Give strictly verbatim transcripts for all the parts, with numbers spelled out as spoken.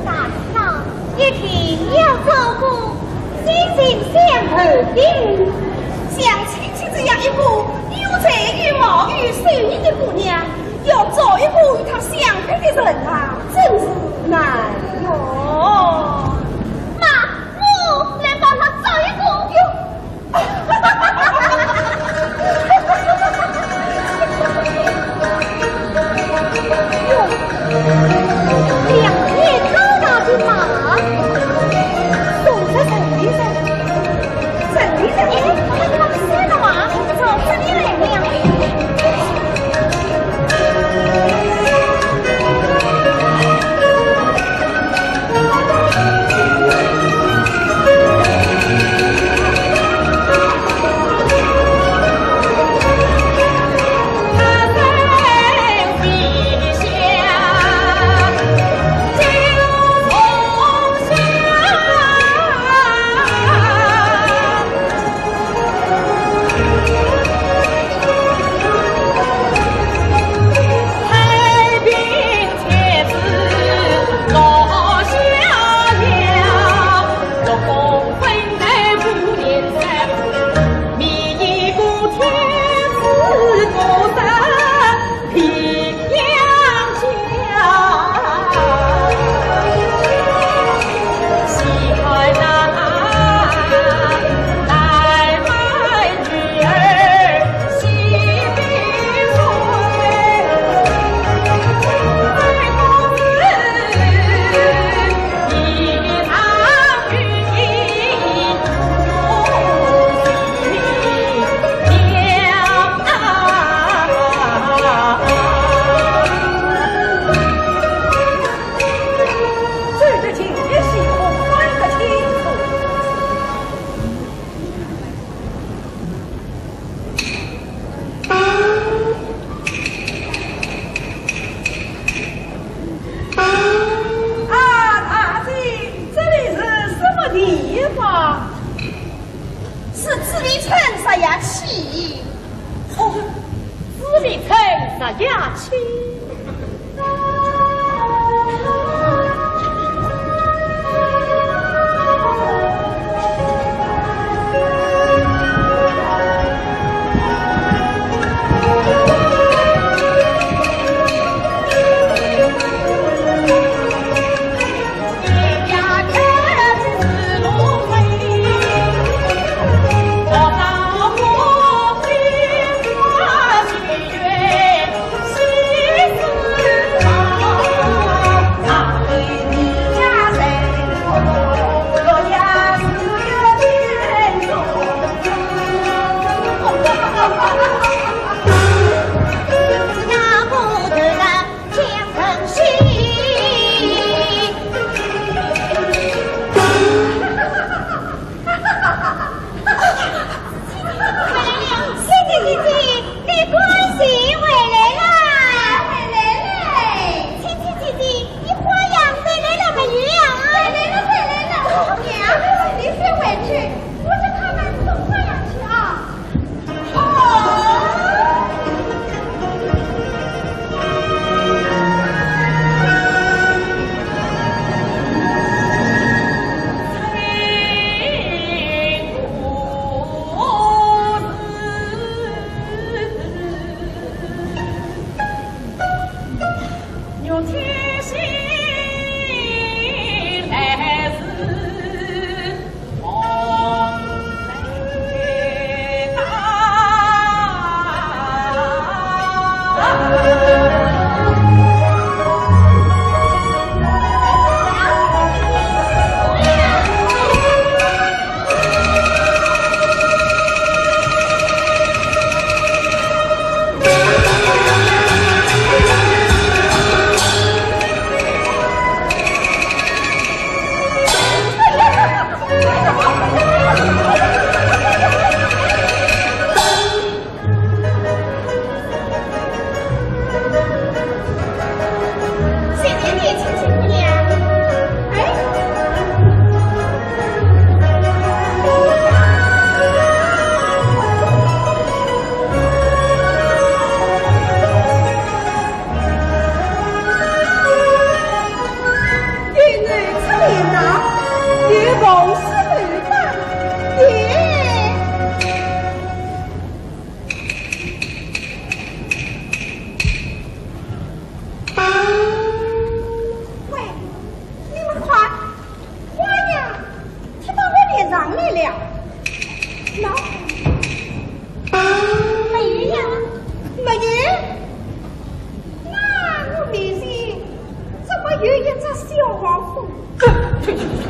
大事啊，一定要照顾，心心相印的。像青青这样一个有才有貌有手艺的姑娘，要找一个与她相配的人啊，真是难哟。妈，我来帮她找一个。哟，哟，两匹高大的马，送在城里去。城里去？哎，我们看谁的马，走这里来了。 啊，大姐，这里是什么地方？是紫禁城啥呀去？哦，紫禁城啥呀去？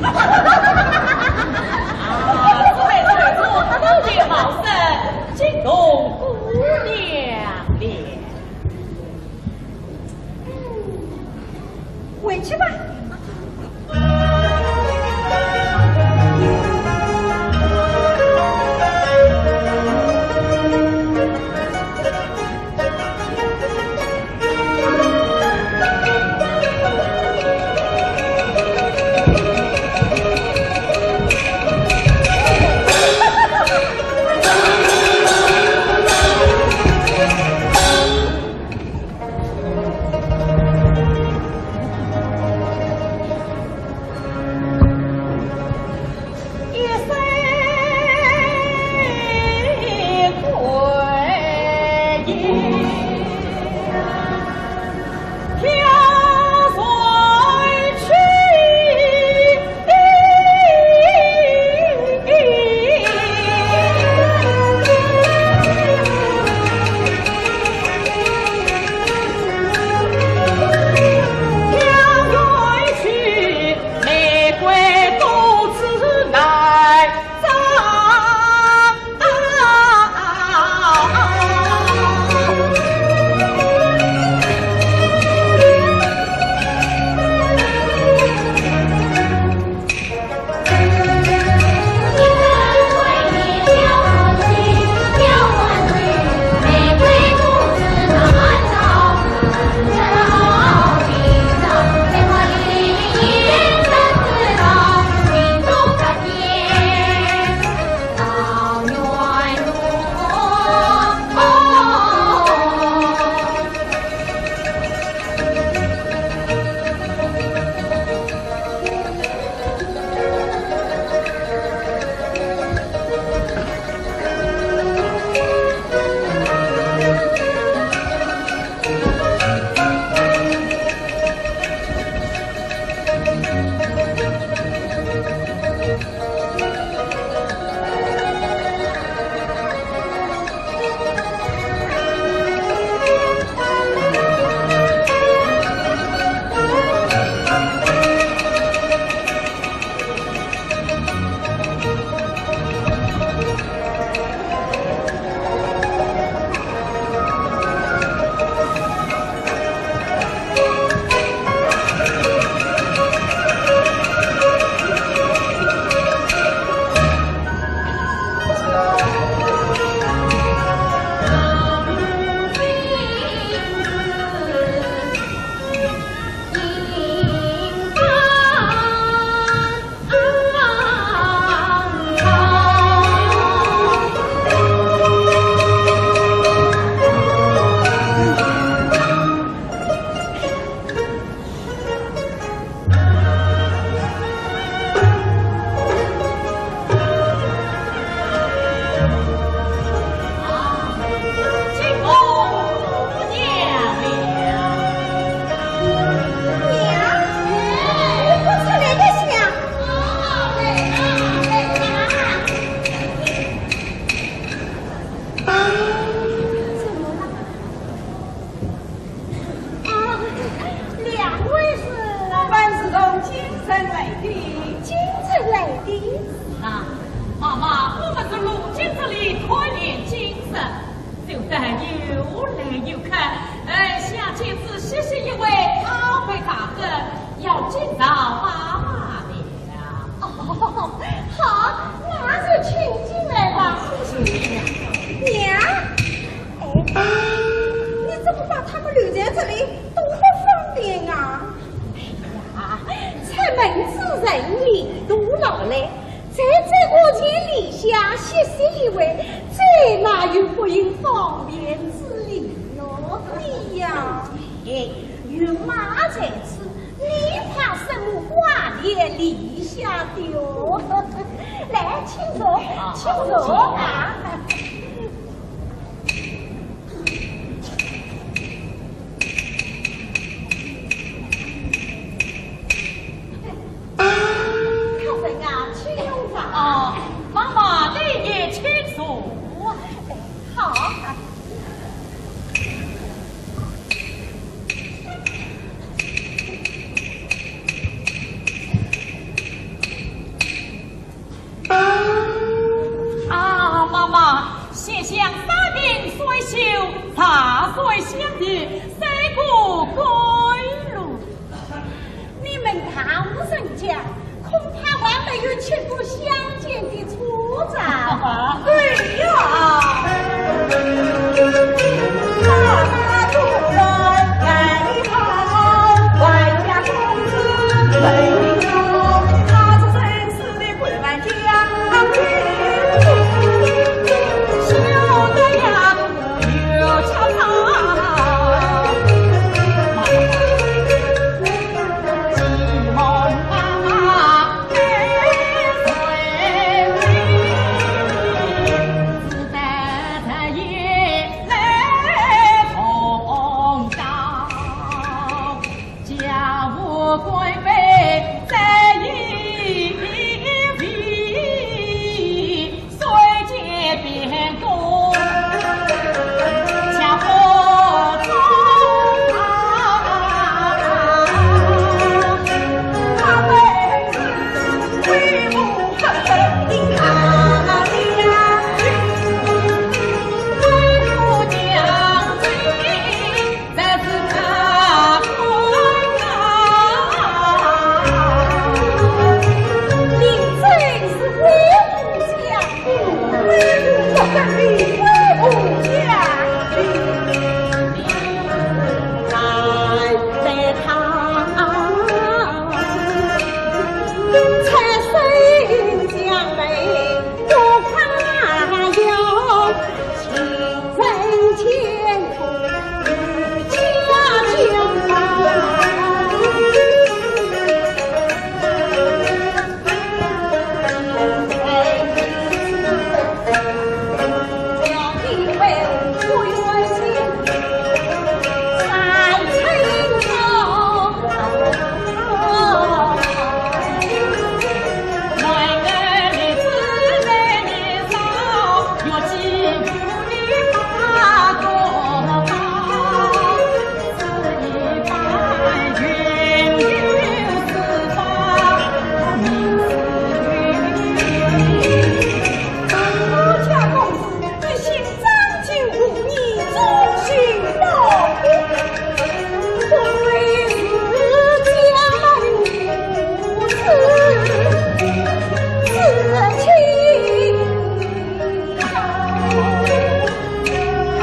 啊，这位才子，他都已冒生，惊动姑娘了。回去吧。啊，两位是？我们是从京城来的。京城来的？啊，妈妈，我们是路经这里，看见京城，就在游来游去，呃，想见仔西西一位讨回大哥，要见着妈妈的。哦，好，那就请进来吧。娘，哎，你怎么把他们留在这里？ 多不方便啊！哎呀，出门之人人都劳累，在这个屋前里向歇息一会，这哪有不用方便之理哟？对呀，哎，有妈在此，你怕什么挂念里下的哟？来，请坐，请坐啊！ 客人啊，请用茶。哦，妈妈，你也请坐。好。想山明水秀，茶水香甜，赛过归路。你们大户人家，恐怕还没有吃过乡间的粗茶吧？对呀。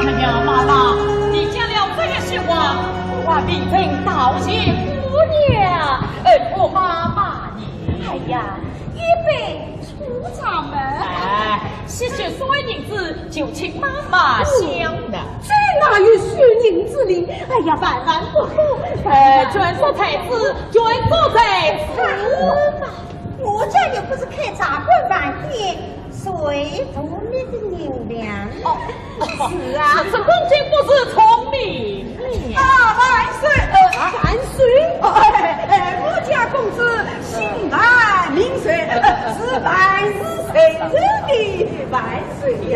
哎呀，妈妈，你讲了这些话，我未曾道谢姑娘，呃，我妈妈呢？哎呀，一杯粗茶嘛。哎，些许碎银子就请妈妈享了。这哪有碎银子哩？哎呀，万万不可！哎，转说才子，转说才子。我家又不是开茶馆饭店，谁图你的银两？哦，是啊。是，是，公子不是聪明人。啊，万岁！呃，万岁！哎，哎，我家公子姓万名岁，是万世seventeenth万岁呀！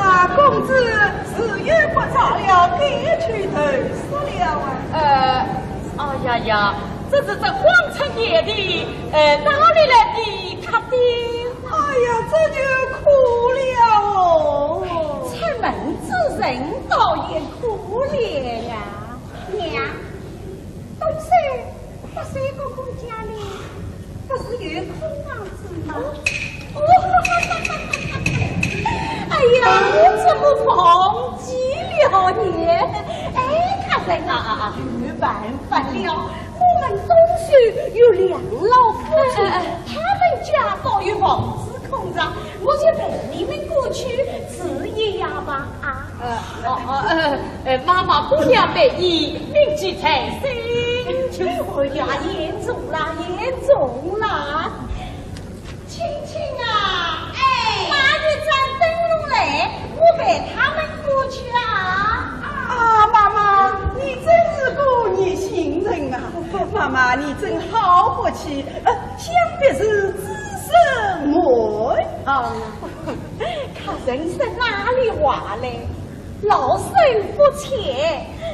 啊，公子是又不早了，该去投宿了啊。呃，哎呀呀，这是这荒村野地，呃，哪里来的客店？哎呀，这就苦了哦。出门之人倒也苦了呀。娘，东岁，八岁哥哥家里，不是有空房子吗？哦，哎呀，我怎么忘记了呢？哎，客人啊，啊，啊，没办法了，我们东岁有两老夫妻，哎，哎。他们家倒有房子空着，我就陪你们过去住一夜吧，啊。呃，哦，哦，呃，呃，妈妈姑娘陪你，铭记在心。哎呀，言重啦，言重啦。 青青啊，哎，拿一盏灯笼来，我陪他们过去啊。啊，妈妈，你真是个热心人啊！妈妈，你真好福气，呃，想必是子孙满堂啊。客人说哪里话嘞？ 老身不才，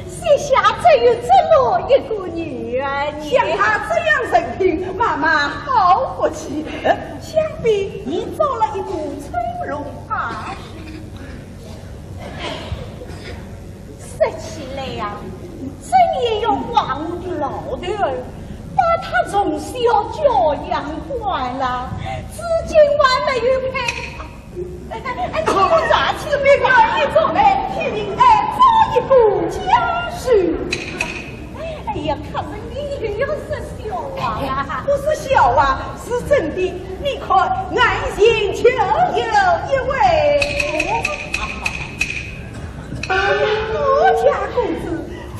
膝下只有这么一个女儿呢。像她这样人品，妈妈好福气。呃，想必你找了一个春龙啊。说起来呀，真也要怪我的老头儿，把他从小教养惯了，至今还没有配。哎，哎，哎，这个杂七没关系，做媒，替你哎做一个家事。哎呀，可是你又要说笑话啊？不是笑话，是真的。你看，眼前就有一位。 我家公子，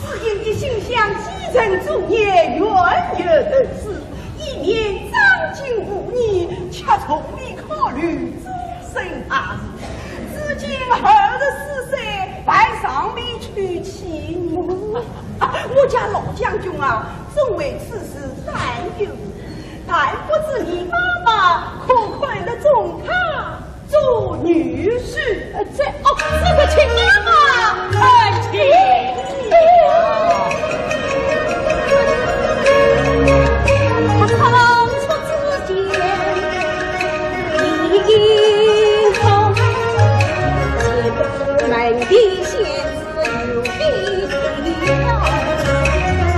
只因一心想继承祖业，远游投资，以免丧尽父业，却从未考虑终身大事。如今二十四岁，还尚未娶妻呢。啊，我家老将军啊，总为此事担忧。但不知你妈妈可看得中他 做女婿。呃，这，哦，这个亲娘啊，哎，亲娘。他仓促之间，已经从前门第先知有比较，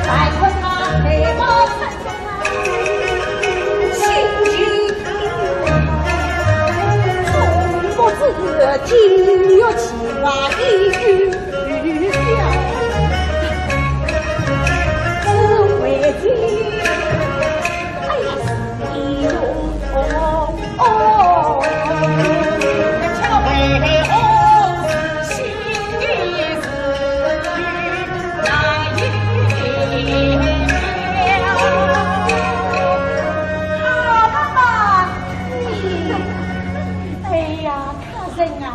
但看他眉毛 哎呀，大人啊，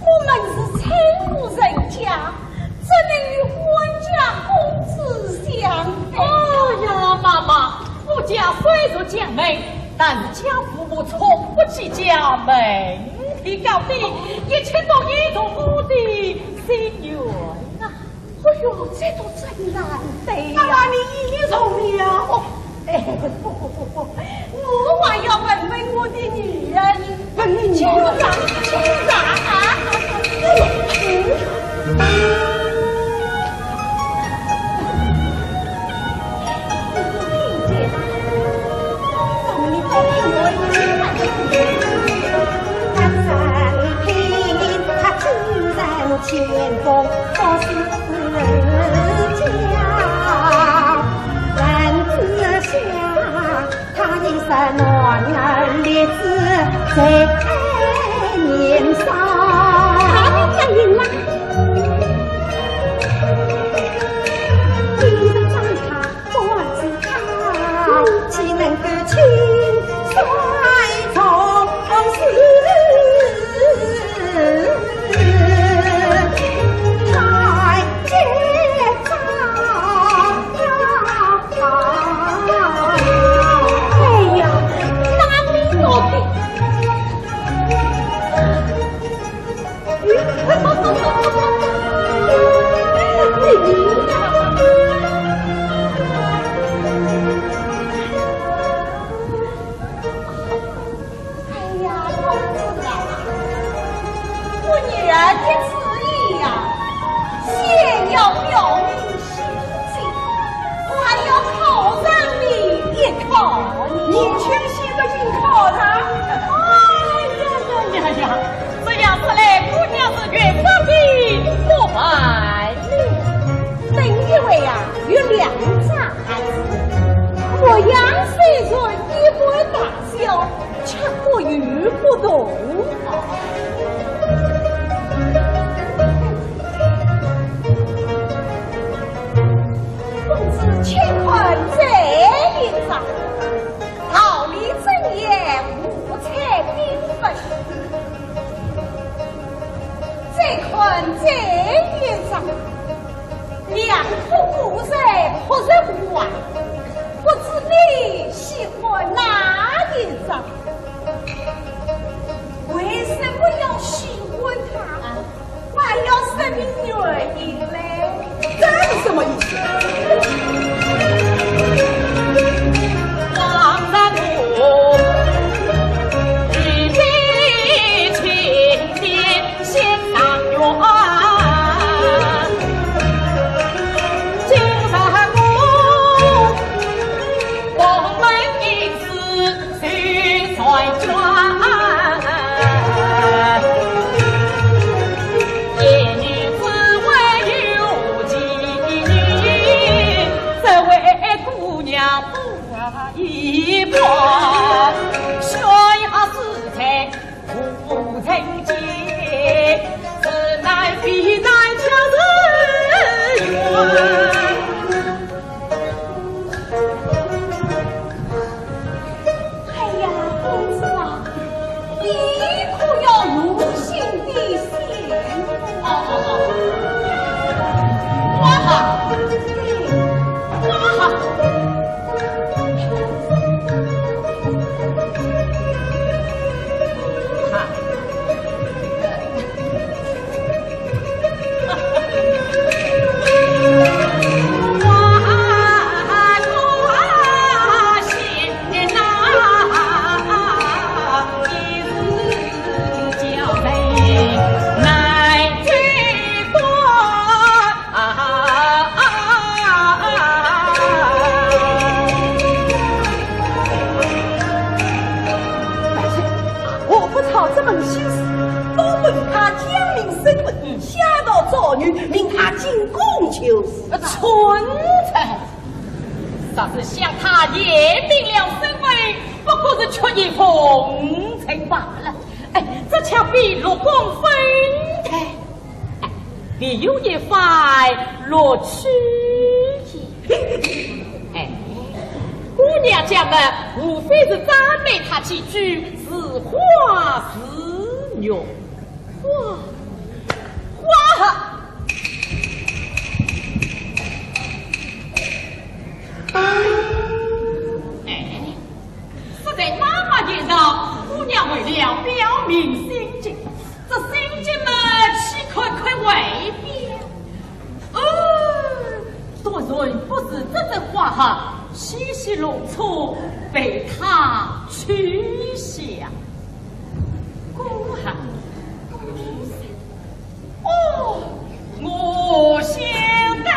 我们是村户人家，怎能与官家公子相配？哎呀，妈妈，我家虽是将门，但是家父母从不计较门第高低，一切都依从我的心愿啊。 哎哟，这都真难得呀！那你一定受不了。哎，不不不不不，我还要问问我的女人。问你女人？请讲，请讲啊！哎呦，嗯。 哎呀，哪里有的？ 哎呀，公子啊，我女儿的主意呀，先要表明心迹，还要考上你一考呢。年轻些个硬考上。哎呀呀呀呀，这样说来，姑娘是越发的不满意。 本以为啊，有两只孩子，模样虽然一般大小，却各有不同。公子且看这一张，桃李争妍，五彩缤纷。 再看这一张，两颗果实扑着花，不知你喜欢哪一张？为什么要喜欢它？还要说明原因嘞。这是什么意思？哎呀，公子啊，你可要用心地想。好，好，好。哇哈，哇哈。我不操这门心事，多亏他讲明身份，下到赵女，命他进宫就是。呃，蠢材！若是想他验明了身份，不过是缺一封情罢了。哎，这却比陆公分开。 哎，别有一番乐趣。哎，姑娘家嘛，无非是赞美他几句，是花是玉。花，花哈！哎，实在妈妈言道，姑娘为了表明心迹， 这心迹嘛，岂可看外表？哦，当然不是这种花哈，稀稀落错被他取下。公哈，哦，我晓得了。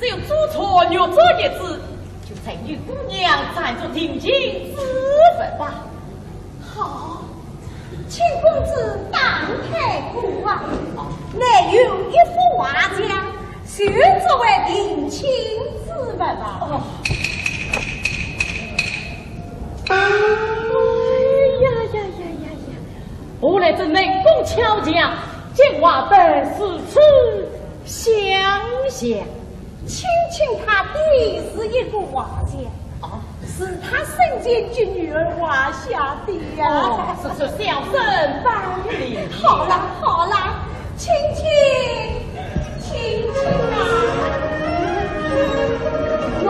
只有做错、越错一子，就任由姑娘暂作停情之物吧。好，请公子打开古画，内有一幅画像，就作为定亲之物吧。哦。哎呀呀呀呀呀！ 何来这能工巧匠，竟画得如此相像？青青她的是一个画像，哦，是她生前给女儿画下的呀。哦，此处小生办理。好了好了，青青，青青啊。喏。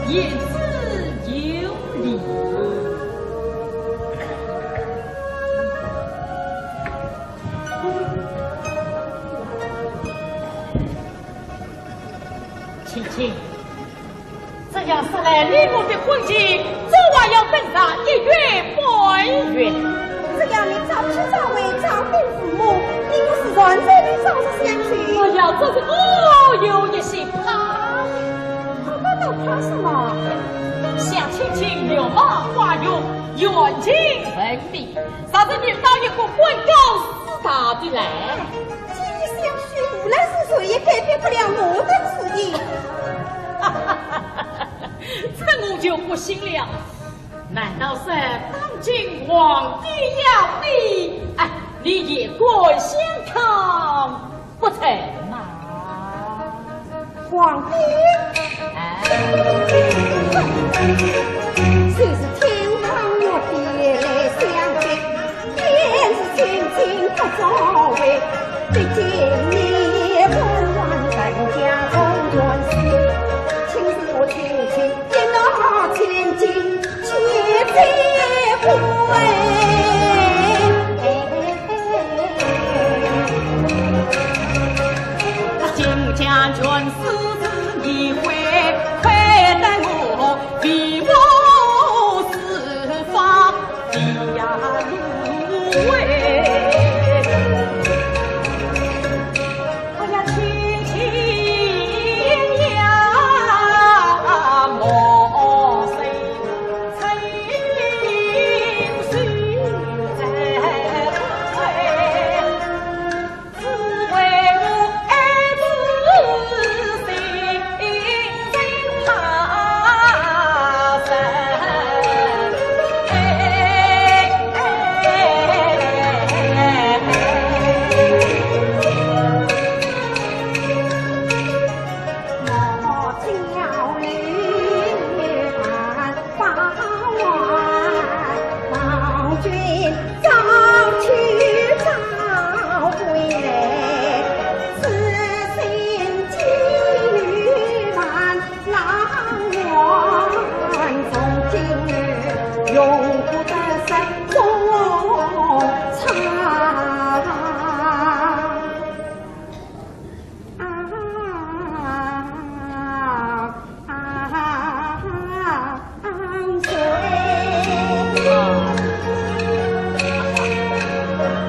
言之有理。青青， 这样说来，你我的婚期早晚要等上一月半月。只要你早去早回，早禀父母，你我自然在你早日相聚。哎呀，这是我有一些怕。怕，怕，怕什么？想青青牛马花容，远近闻名，若是遇到一个官高势大的来， 既已相许，无论是谁也改变不了我的主意。这我就不信了。难道是当今皇帝要你，哎，你也敢相抗不成吗？ 皇帝，哎，就是天堂月地来相比，便是清清不作为。毕竟你本王人家中权势，请是我清清一闹千金，千金贵。 哎呀，青青呀，莫说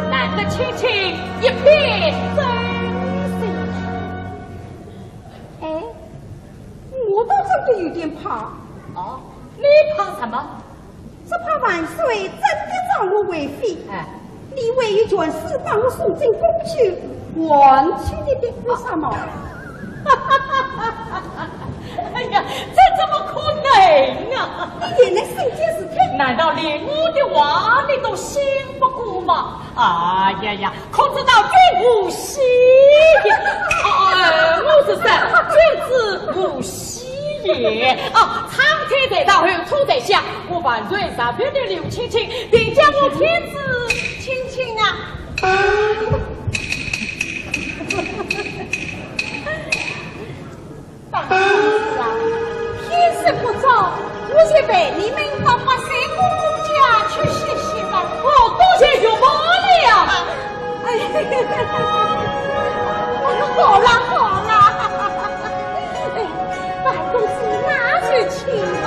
难得青青一片真心。哎，我倒真的有点怕。哦，你怕什么？ 只怕万岁真的召我为妃，哎，你还有权势把我送进宫去，完全的抵不上嘛。哎呀，这怎么可能啊？你也能身兼数职？难道连我的话你都信不过吗？哎呀呀，可知道君无戏言？哎，我是说，君子无戏 也。哦，苍天在上，后土在下，我万岁上边的刘青青，定叫我天子青青啊。大公子啊，天色不早，我先陪你们到八岁公公家去歇歇吧。哦，多谢岳母了呀。 哎呀，好啦，好啦，哎，大公子拿去请吧。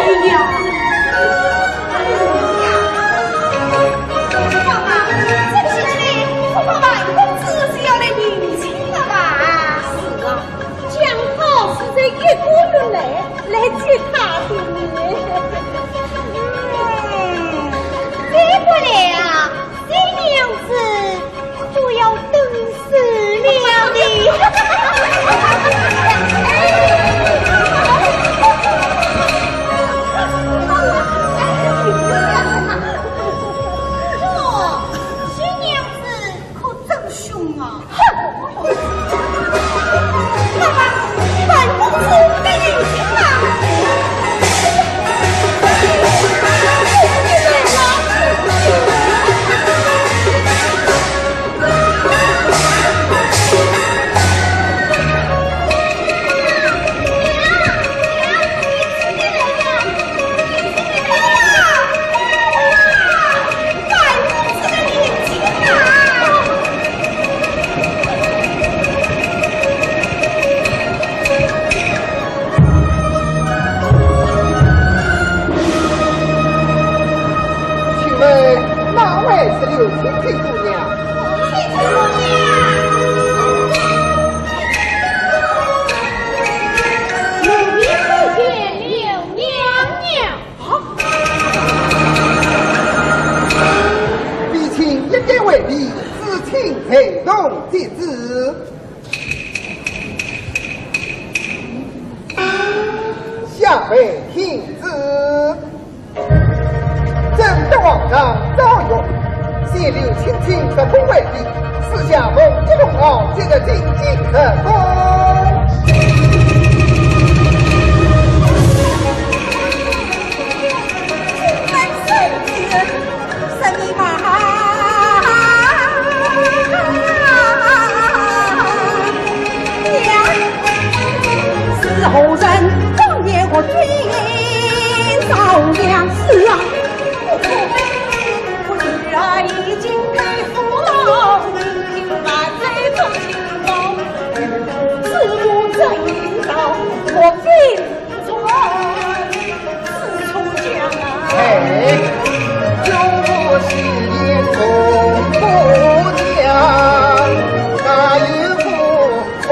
哎呀，哎呀，妈妈，这个星期恐怕万公子是要来迎亲了吧？是啊，讲好是在一个月来，来接他的呢。嗯，再不来啊，新娘子可要等死了的。哦，新娘子可真凶啊！哼！爸爸，万公子被人请了。请问哪位是刘青青姑娘？青青姑娘。刘娘娘。刘娘娘。 比亲一点为礼，至亲陪同接旨。下跪听旨。征得皇上诏曰，谢刘青青入宫为礼， 赐下凤衣凤袄，接旨进京入宫。请问圣旨，圣旨啊！呀，是何人？王爷，我今朝阳。是啊。 我女儿已经被父王，万岁，忠心，子母真道，我心存是出家。哎，有福是言重不讲，哪有福 可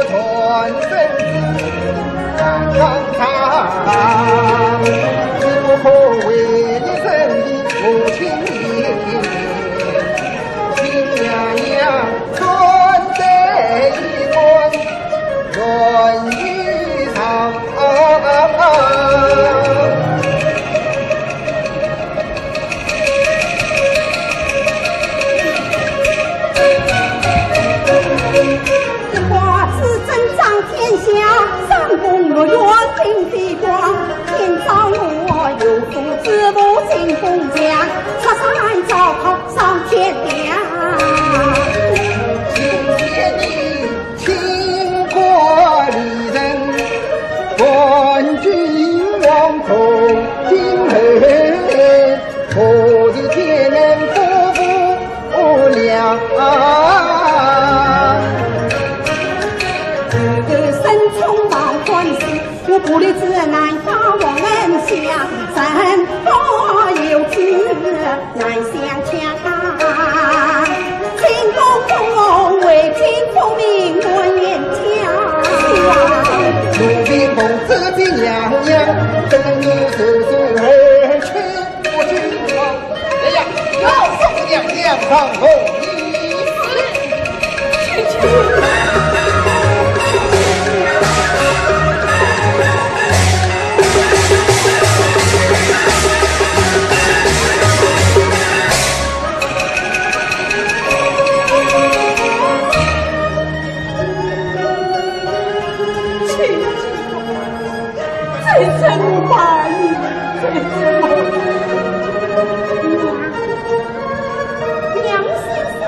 传圣旨难上堂，只不可为你生的母亲言，请娘娘传代一官，传于上。 一花枝争长天下，三宫六院尽飞光。今朝我有福之福尽封疆，十三朝考上天亮。 清官离人，官居王宫，今后何时见能夫妇两？这个身充满欢喜，我不立志难发王恩相，人不由己。 难相见，清宫宫楼未尽，风名满天下。奴婢奉旨接娘娘，等你速速而去，不去。哎呀，要送娘娘上龙椅。 这怎么办呢？这怎么办？娘，娘，先生。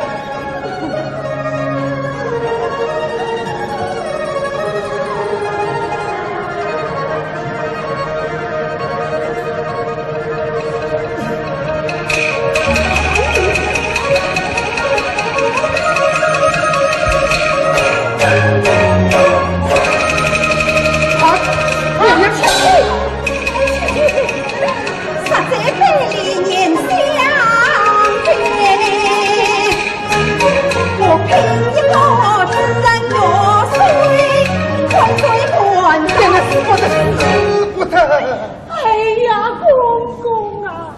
公公啊，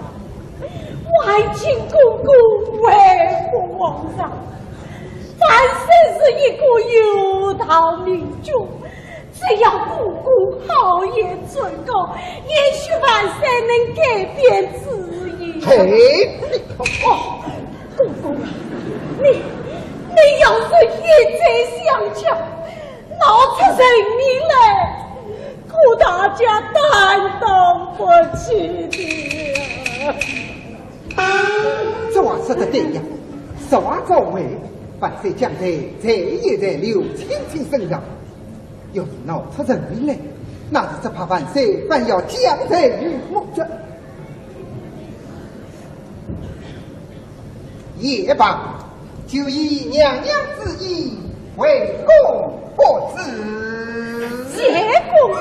还请公公回复皇上，万岁是一个有道明君，只要公公好言正告，也许万岁能改变主意。嘿，你……哦，公公啊，你，你要是一再相叫，闹出人命来，可大家担当不起的。这话说得对呀，实话照回，万岁将在在也在刘青青身上，要是闹出人命来，那是只怕万岁反要将罪于我这。也罢， 就依娘娘之意，回宫复旨。谢公公。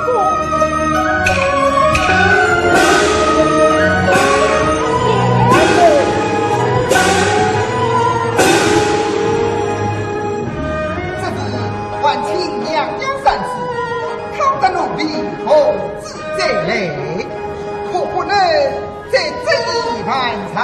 这是还请娘娘三思，倘得奴婢奉旨再来，可不能 这这一盘茶。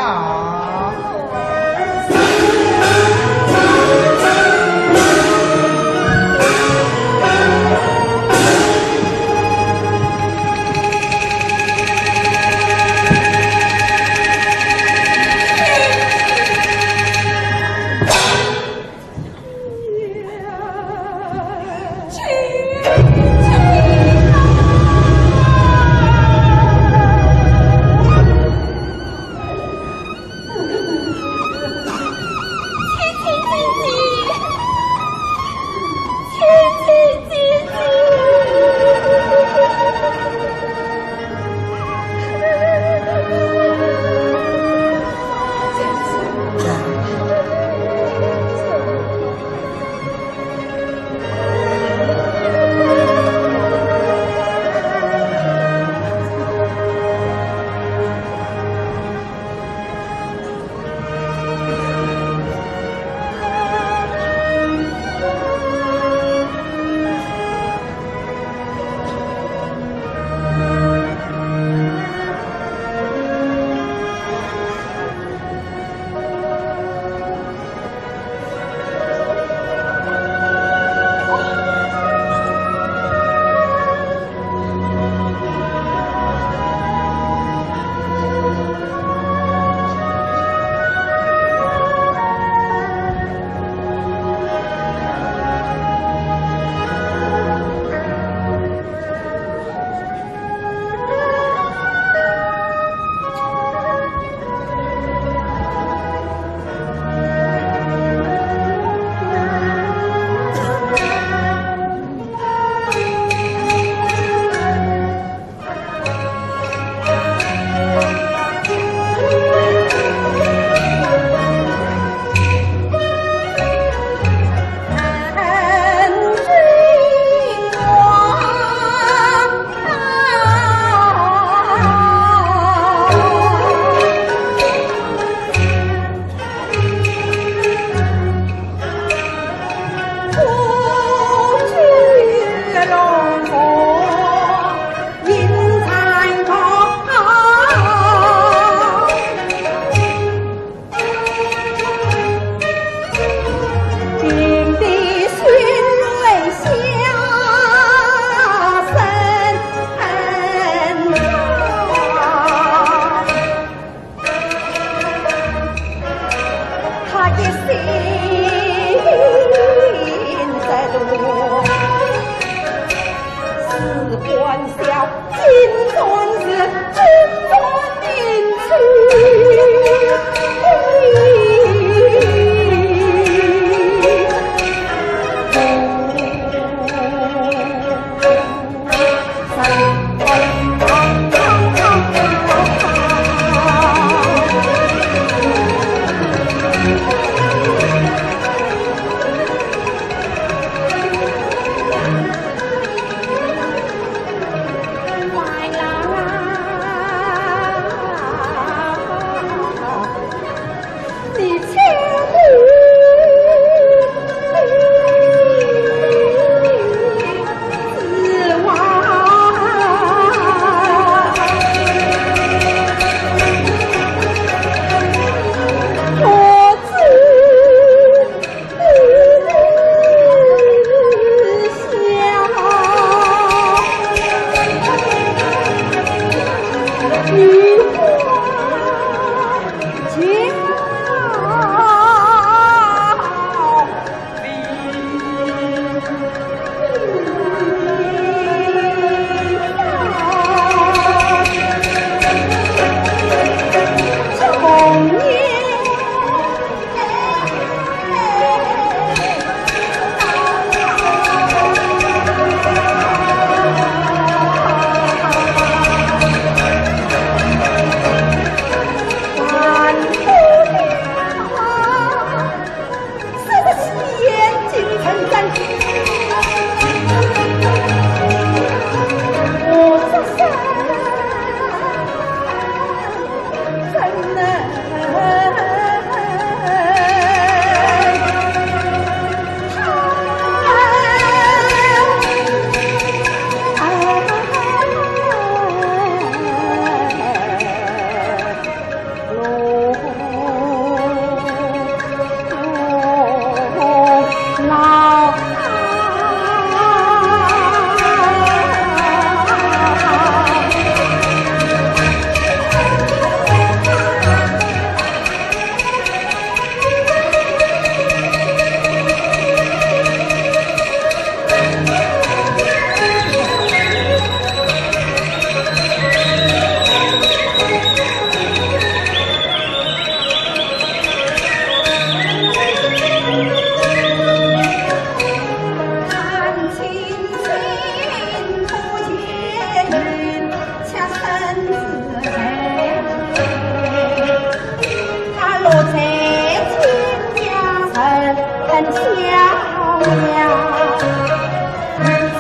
人笑呀，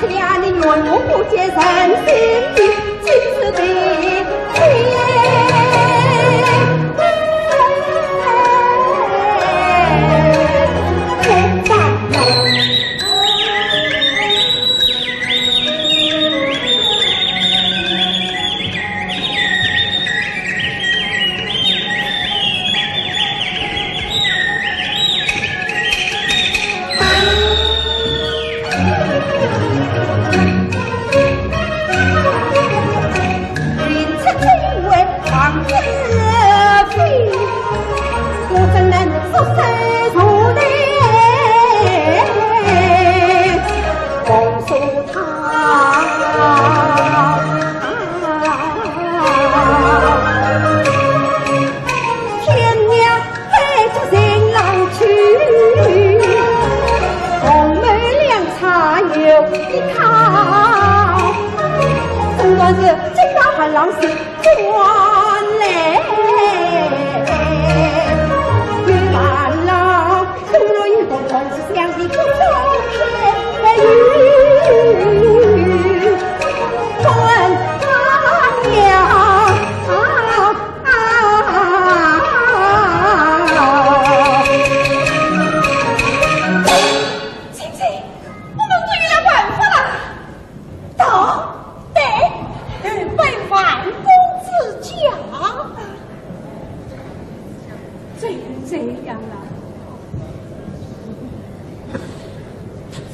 此两年原不见人心的，今是被天天涯海角寻郎去，红梅两茶又一靠。正当时，金瓜寒狼是转来，与寒狼。 姐姐，我们都有了办法了。 到，对，去奔樊公子家。这，这样啊。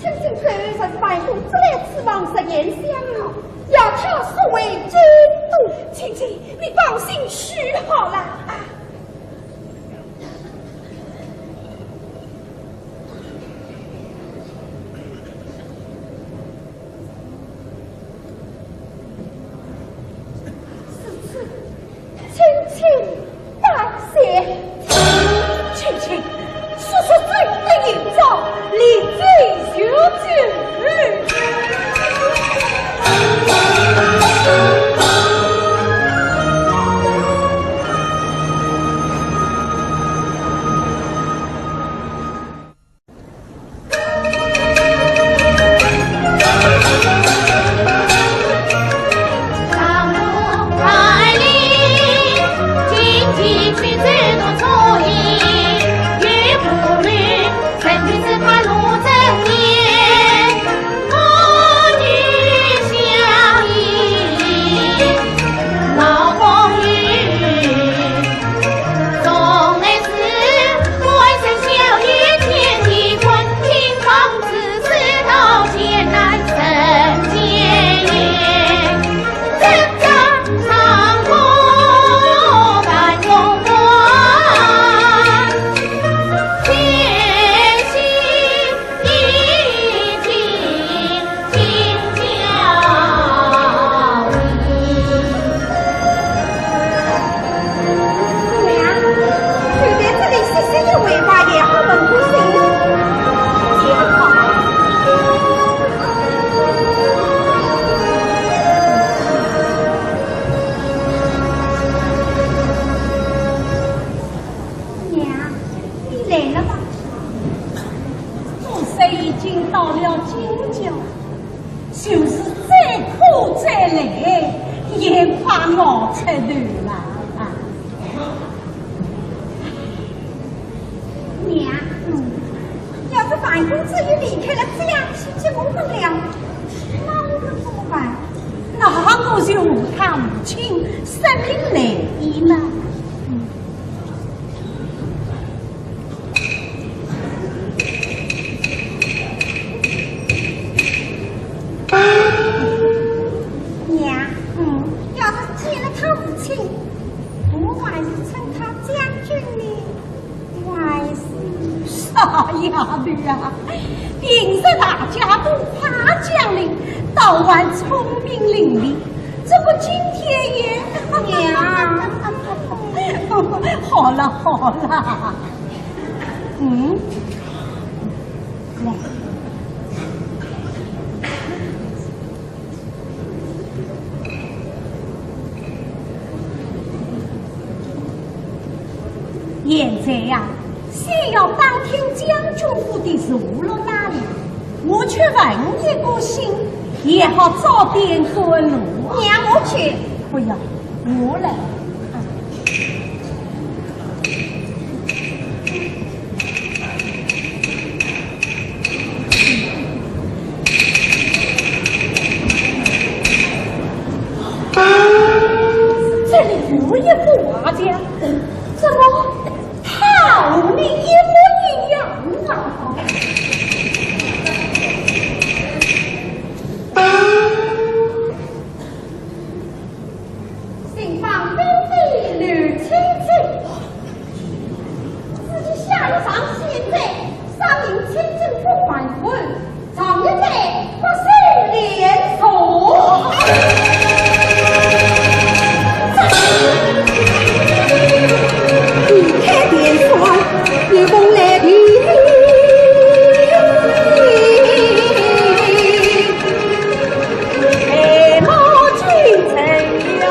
青青看，若是樊公子来此望，实言相貌，要他速为京都。青青，你放心去好了。啊。 青青，大姐。青青，速速走得有招，离这就走。 姑娘，就在这里歇息一会吧，也好问个信。也好。娘，你来了吗？我虽已经到了京郊， 就是再苦再累，也快熬出头了啊。娘，嗯，要是樊公子又离开了这样去接我们了，那我们怎么办？那我就和他母亲说明来意了。嗯。 娘，嗯，要是见了他母亲，我还是称他将军呢，还是……傻丫头啊，平时大家都夸奖你，倒还聪明伶俐， 这个今天也……娘。好了好了。嗯，来。现在呀，想要打听将军府的坐落哪里，我去问一个信，也好早点赶路。让我去。不要，我来。这里有一个画家，怎么 他和你一模一样啊！新方兵的刘青青，自己下了场，现在上营清政府办公。 上一代不是连坐。离开田庄，又逢来的白马进城了。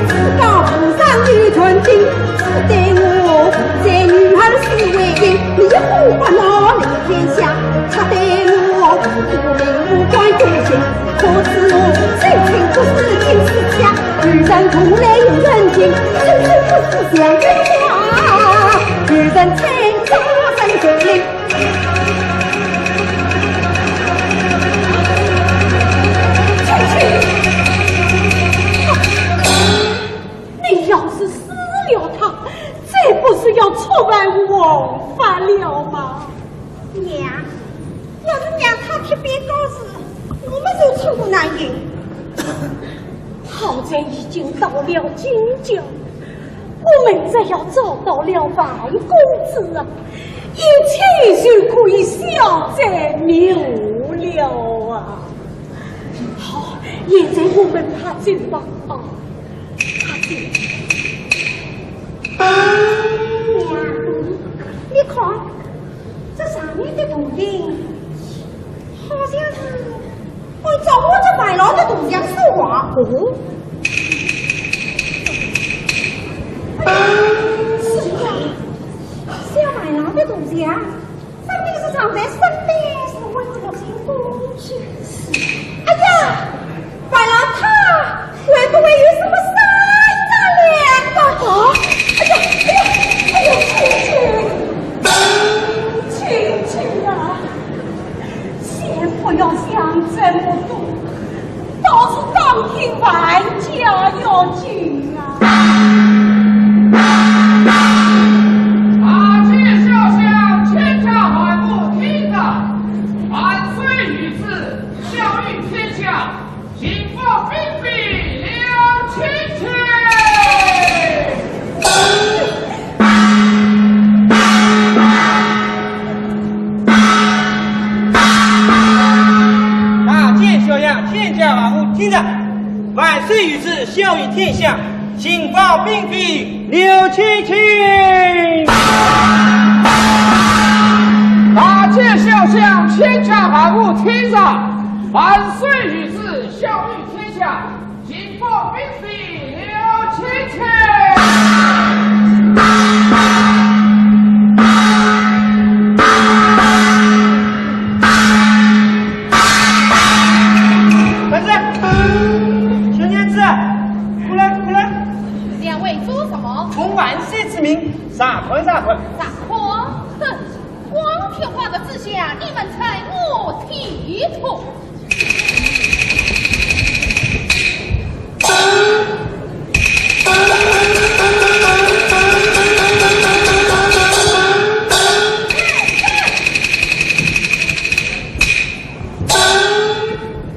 自家皇上有传令，只待我在女儿侍卫营，你火把闹满天下，只待我不明不白不行，可知我青青不是金丝甲，女人从来有人情，生生不死像个花，女人才扎人情。 你要是死了他，这不是要触犯王法了吗？娘，要是让他去办告示，我们就寸步难行。好在已经到了京郊， 我们只要找到了樊公子啊，一切就可以消灾灭祸了啊！好，现在我们踏进吧，啊，踏进。娘，你看，这上面的图钉，好像是 按照我这白狼的图像说话。哦？是呀，像白狼的图像，上面是藏在身边，是为了进宫去。哎呀，白狼他会不会有什么杀人之念的？啊？哎呀，哎呀，哎呀，青青，青青啊！ 先不要想这么多，倒是打听樊家要紧啊。大街小巷，千家万户听着，万岁御旨，晓谕天下， 请发兵备刘青青。大街小巷，千家万户听着，万岁御旨，晓谕天下，请发兵备刘青青。大街小巷，千家万户听着，万岁御旨， 晓谕天下，请发兵备刘青青。快点，小娘子，过来，过来。两位做什么？奉万岁之命，查看，查看。查看？哼，光天化日之下，你们趁我体统。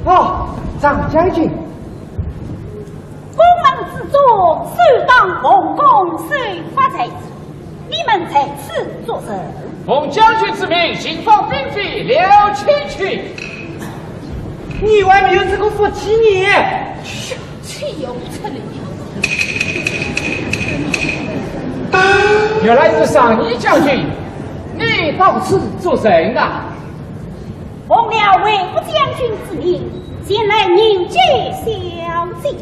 哦，张将军。宫门之中，首当奉公，受发罪。你们在此作甚？奉将军之命，寻访兵匪，了解情情。你还没有这个福气呢。岂有此理！原来是尚义将军，你到此作甚啊？奉了魏国将军之命，前来迎接小姐。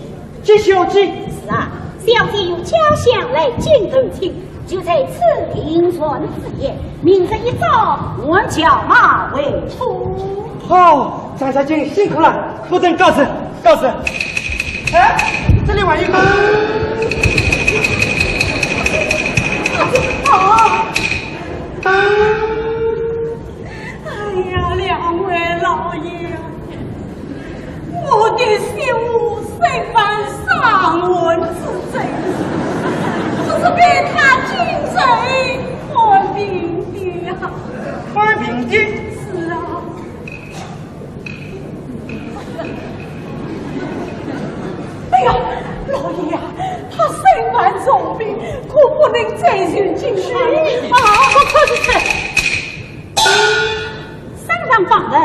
接小姐？是啊，小姐由家乡来京投亲，就在此停船之夜，明日一早换轿马回府。好，张小姐辛苦了，不曾告辞，告辞。哎，这里还有一个。啊！ 哎呀，两位老爷，我的媳妇身患伤寒之症，只是被他精神看病的呀。看病的？是啊。哎呀，老爷呀，他身患重病，可不能再受惊吓了。啊，快快去看！ 上上访问，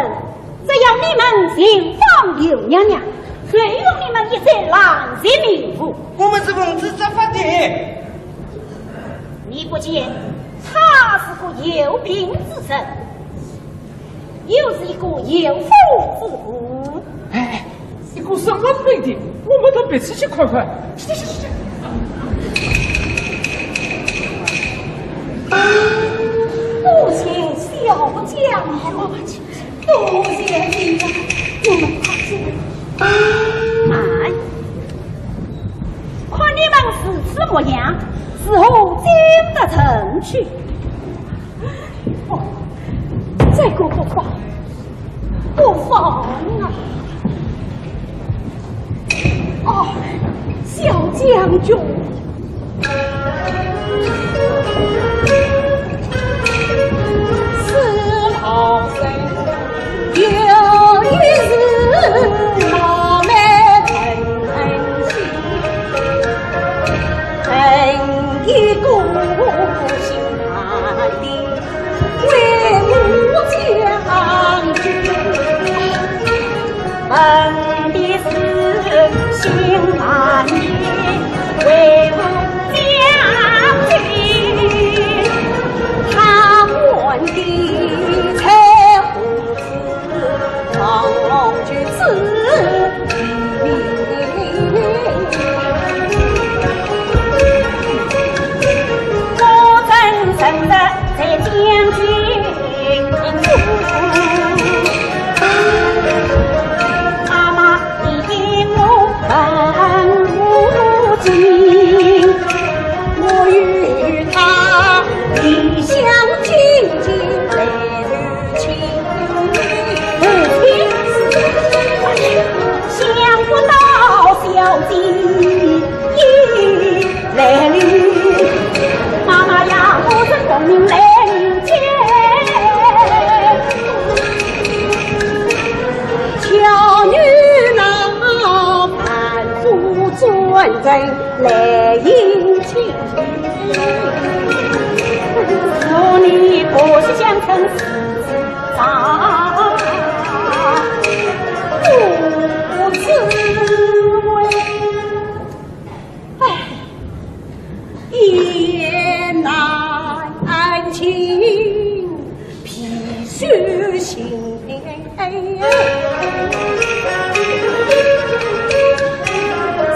只要你们寻访刘娘娘，就用你们一切狼藉民妇。我们是奉旨执法的。你不见，她是个有病之人，又是一个有妇之夫。哎， 一个什么规定？我们到别处去看看。去去去去。多谢小将军，多谢你呀，我们快去。哎，看你们如此模样，如何进得城去？ 哦，这个不妨，不妨啊。哦，小将军。是老身有一事冒昧问问情。 问一个姓韩的魏武将军，问的是姓韩的魏武将军，他问的才 想不到小姐也来了，妈妈呀，我是奉命来迎接。巧女那凡夫转身来迎亲。 若你不是相称是长，不知为，哎，言难尽，必须行。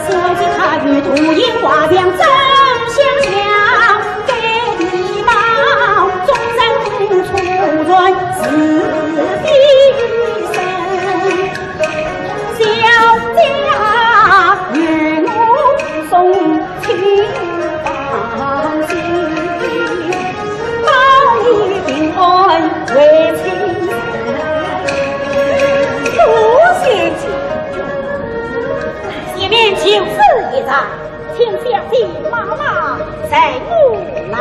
说起他与杜英花像真相像，该地方众人出传是非身。小姐与我送 请放心，保你平安回亲。多谢将军。前面就是驿站，请小姐妈妈随我来。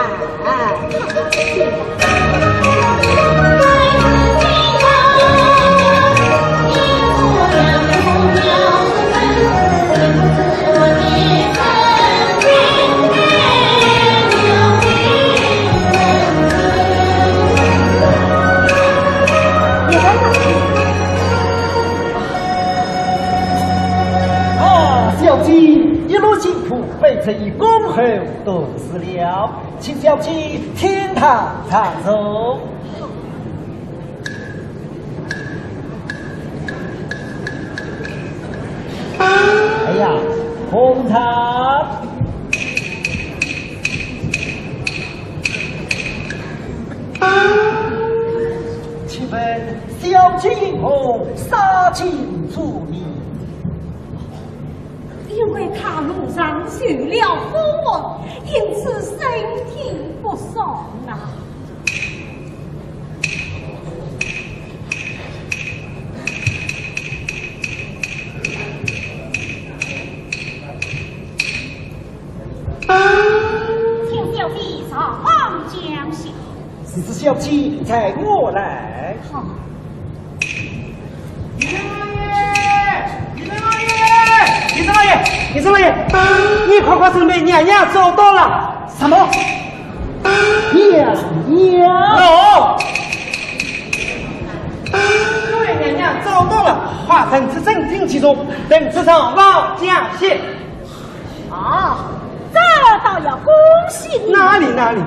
一路辛苦，卑职已恭候多时了，请小姐厅堂上坐。哎呀，红茶。请问小姐因何杀进竹林？ 因为他路上受了风寒，因此身体不爽啊。请小姐上房讲笑。是，是，小姐，待我来。好。 李大老爷，李大老爷，李大老爷，李大老爷，你快快准备，娘娘找到了。什么？娘娘？哦，各位，娘娘找到了，快传旨正厅其中，等旨上房讲笑。啊，这倒要恭喜你。哪里哪里。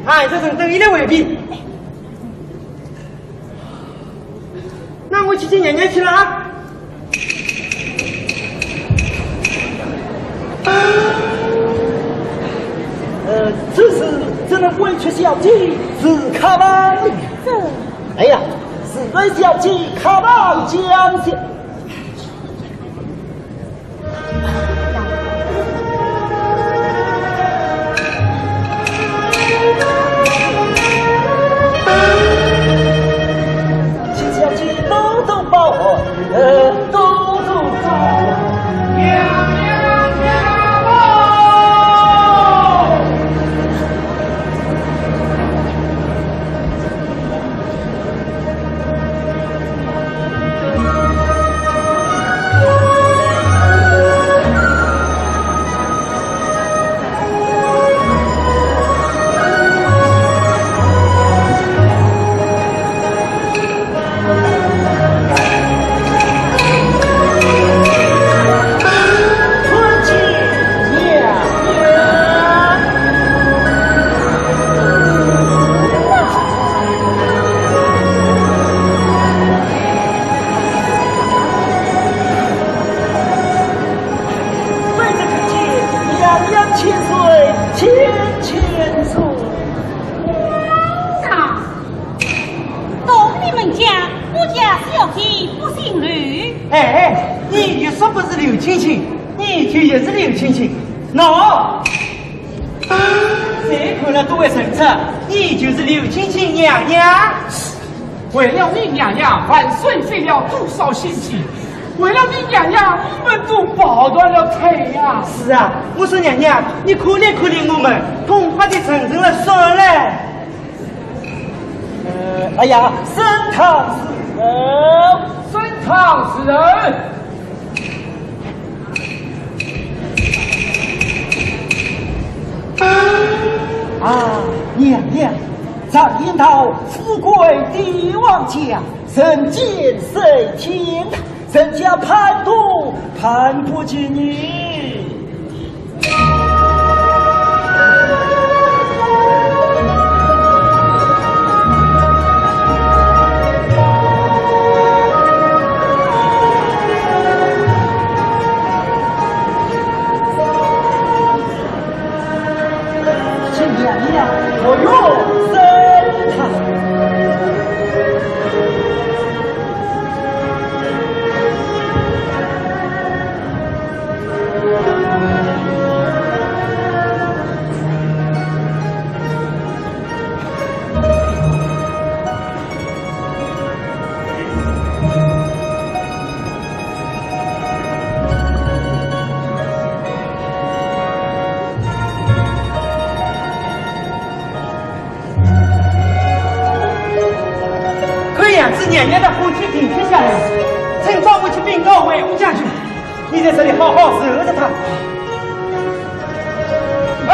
哎，这人等一来回避。 那我去见娘娘去了啊。呃，此事怎能委屈小姐自考吧？这，哎呀，自然小姐考吧，将军。 请小姐多多包涵，呃，多多包涵。 卑职叩见娘娘千岁，千千岁。啊，到你们家，我家小姐不姓刘。哎，你又说不是刘青青，你就也是刘青青。喏，谁看了都会认出，你就是刘青青娘娘。 为了你娘娘，万岁费了多少心机，为了你娘娘，我们都抱断了腿呀。是啊，我说娘娘，你可怜可怜我们，痛快地承认了算了。呃，哎呀，升堂侍人，升堂侍人。 啊，娘娘，常言道，富贵帝王家，人贱谁添，人家攀都攀不及你。 看样子娘娘的火气平息下来了，趁早我去禀告回武将军，你在这里好好伺候着她。哎，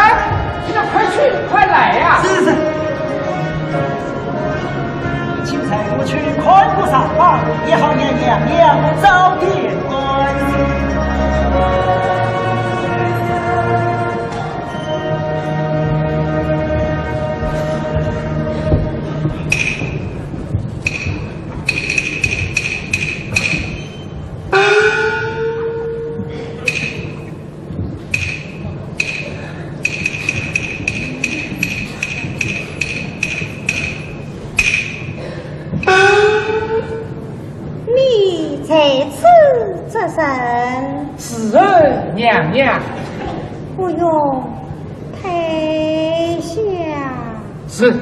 你们快去快来呀！是，是。请在我去快步上马，也好让娘娘早点安歇。人。是，娘娘。不用，退下。是。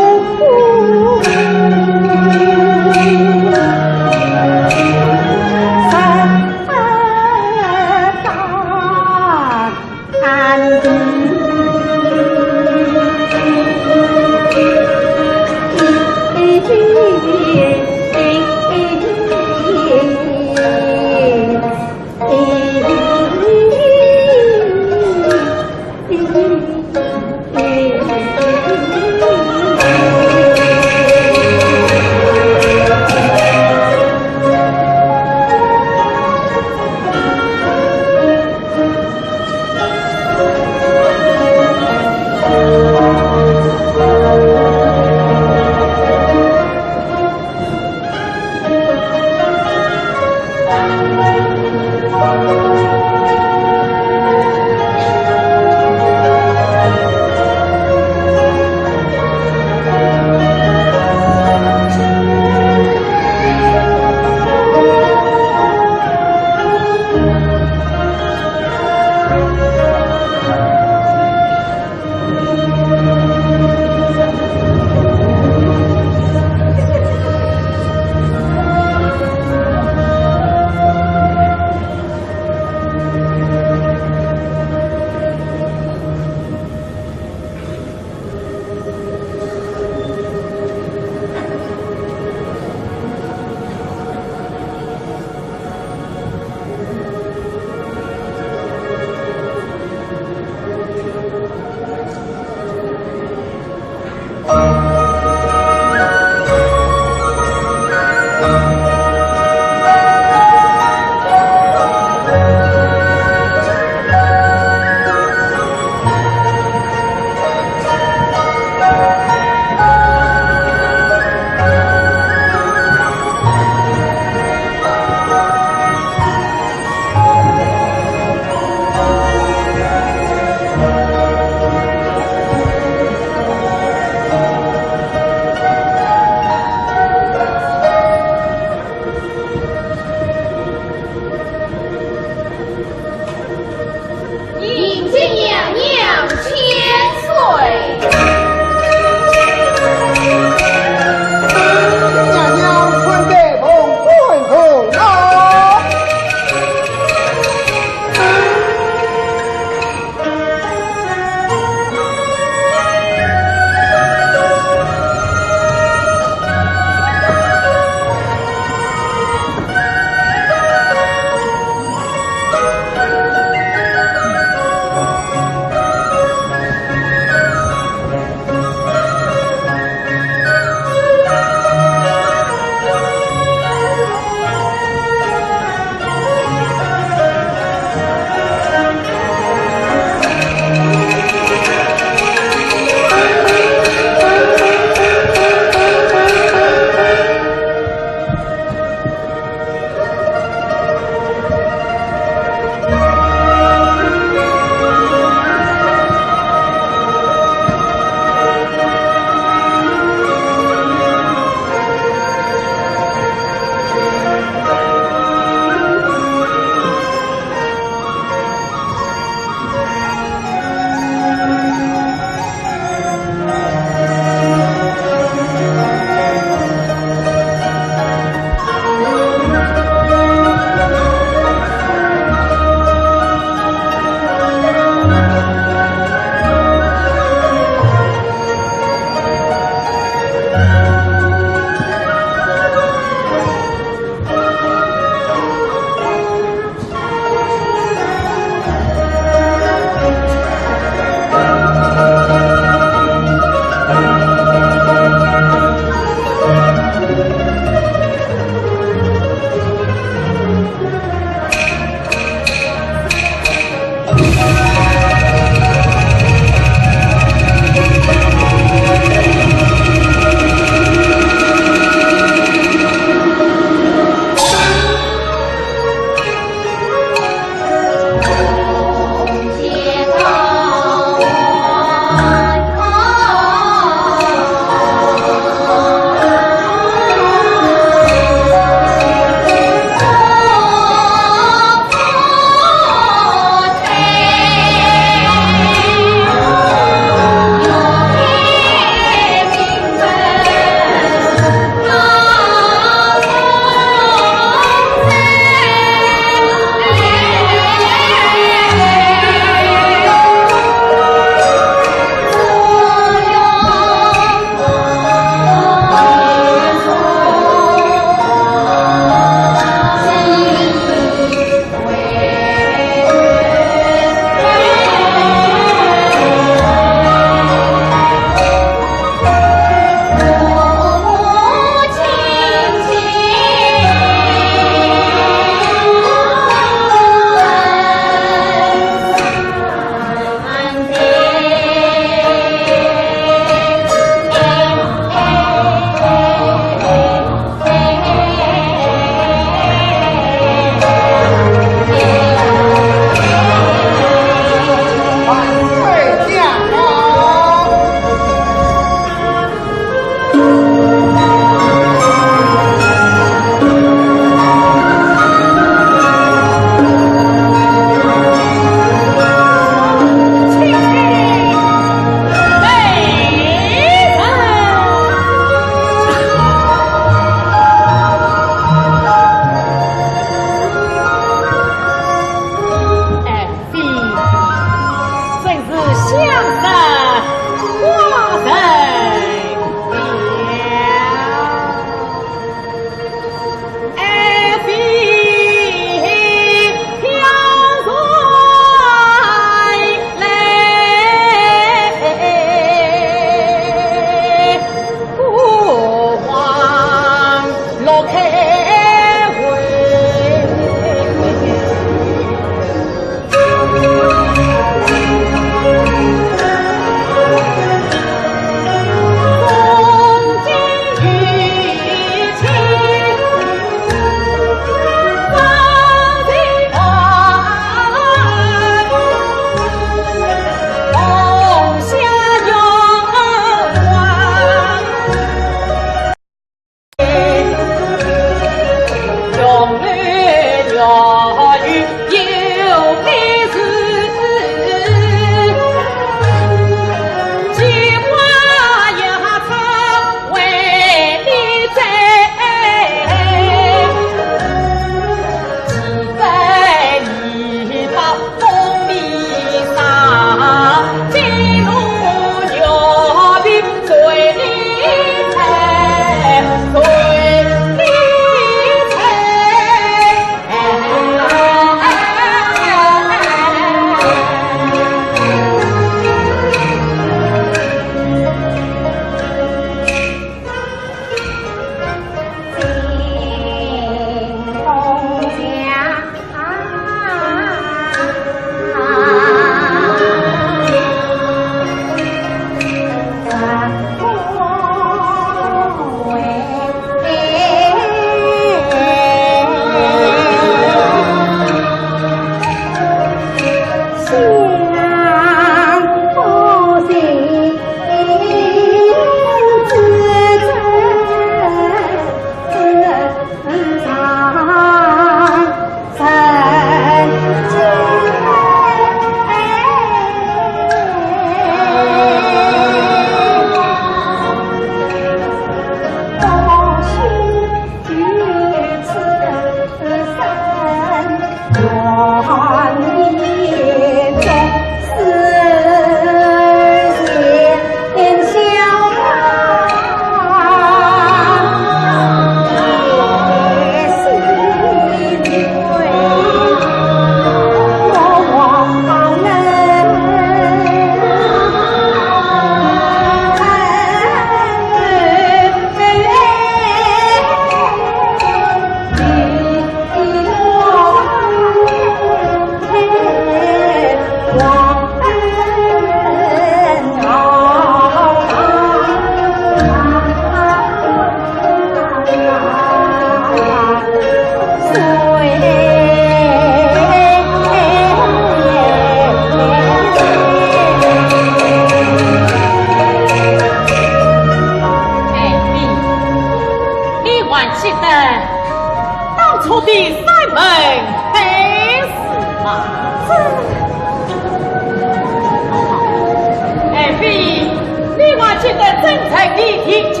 你定亲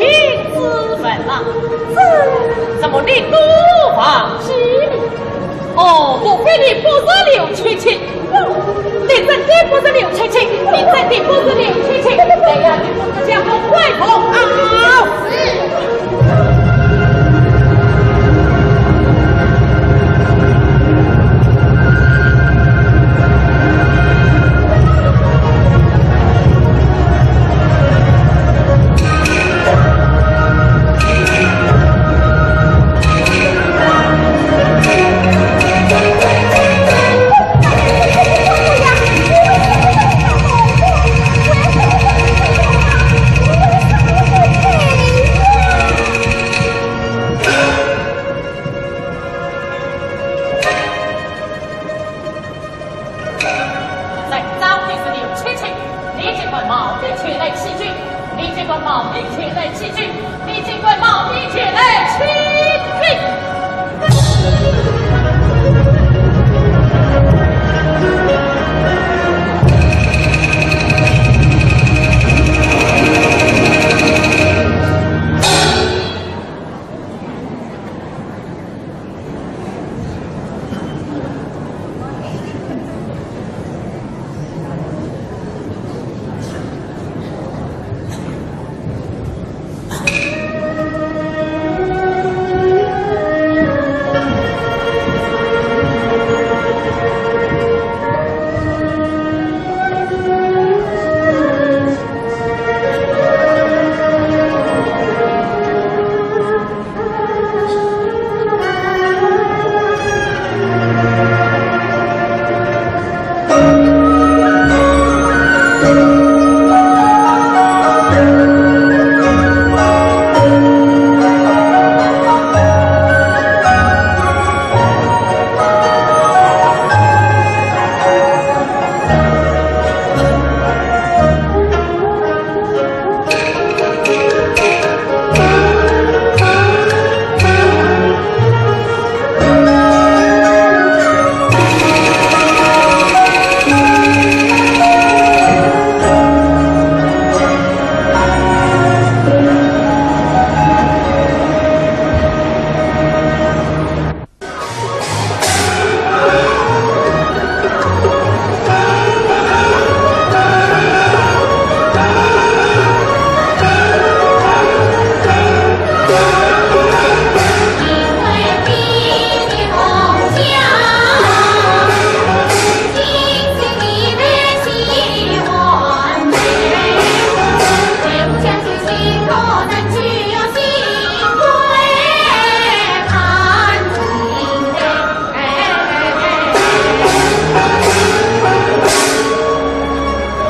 之人吗？这，怎么你都忘记了？哦，莫非你不是刘青青？不，你真的不是刘青青，你真的不是刘青青，这样你不是江湖怪童啊！是。再招的是刘青青，你竟敢冒名前来欺君，你竟敢冒名前来欺君，你竟敢冒名前来欺君！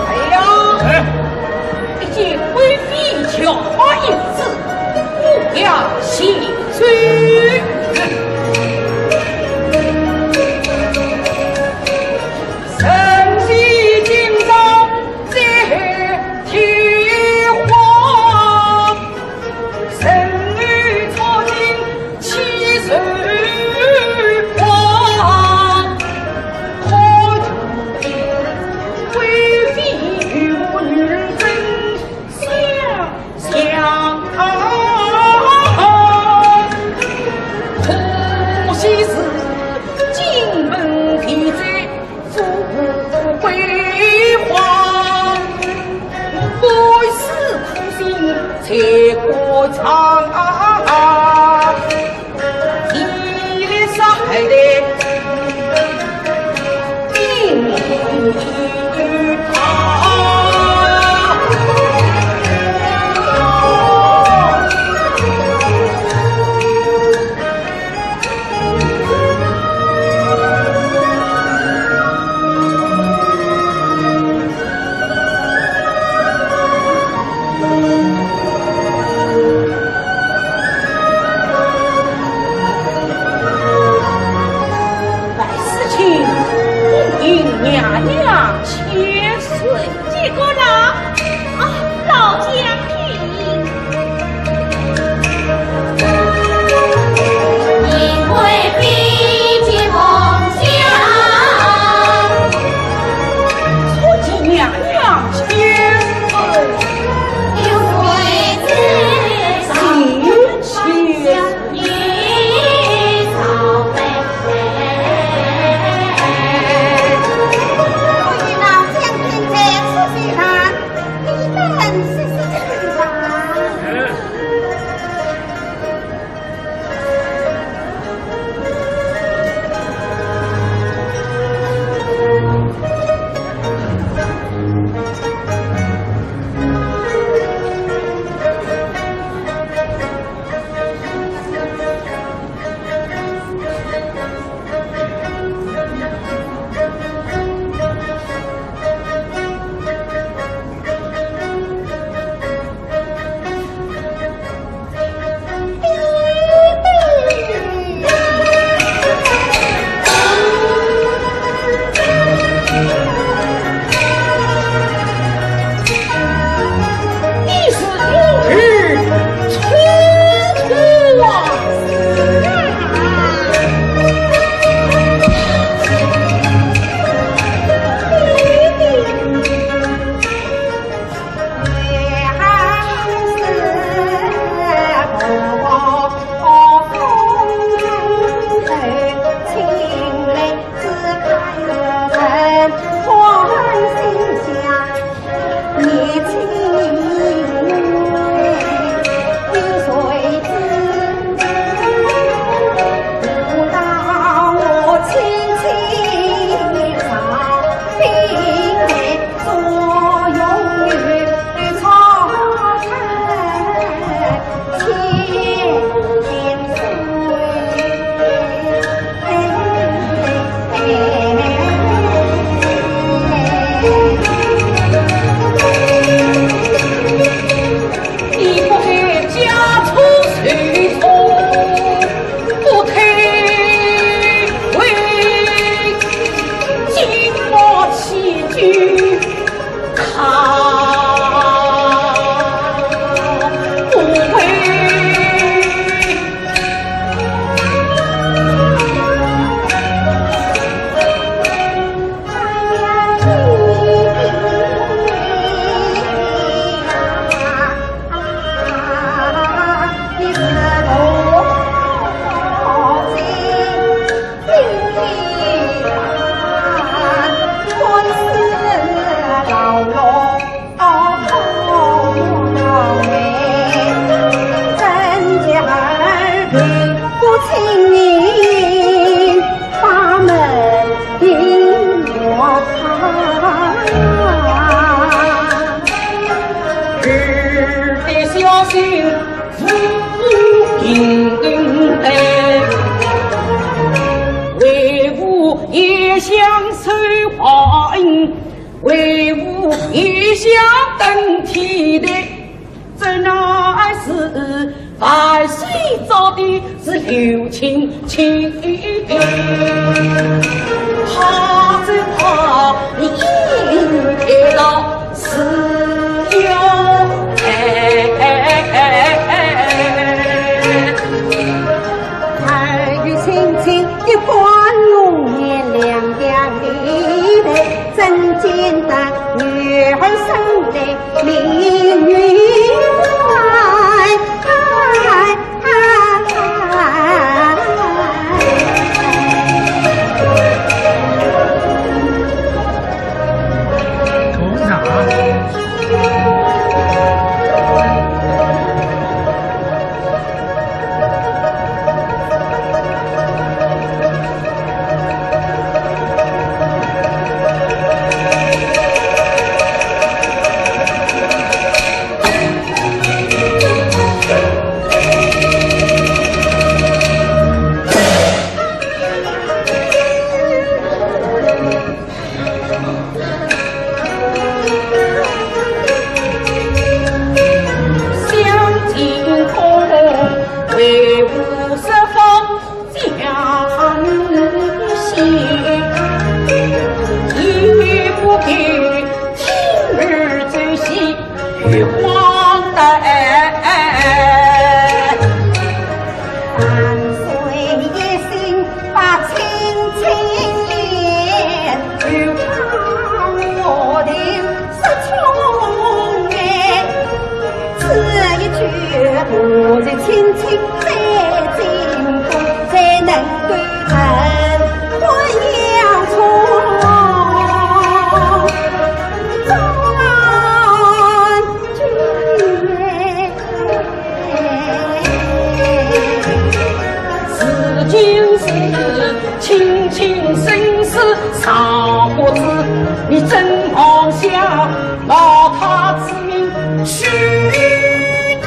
哎呀，哎，一见贵妃叫花一枝，不要心碎。神仙今朝再添花。 人女初见千愁黄，可怜贵妃与我女儿真相像。可惜是金盆地在 富贵花，我百世苦心才歌唱，一粒沙海的冰糖。 百世情，不应娘娘千岁。 见过老，啊，老将军。初见娘娘千岁。队伍一向登天台，这乃是万岁招的是刘青青。他这他一领开了是要哎。还有青青一般容颜两样美丽，真见得女儿生来美女来。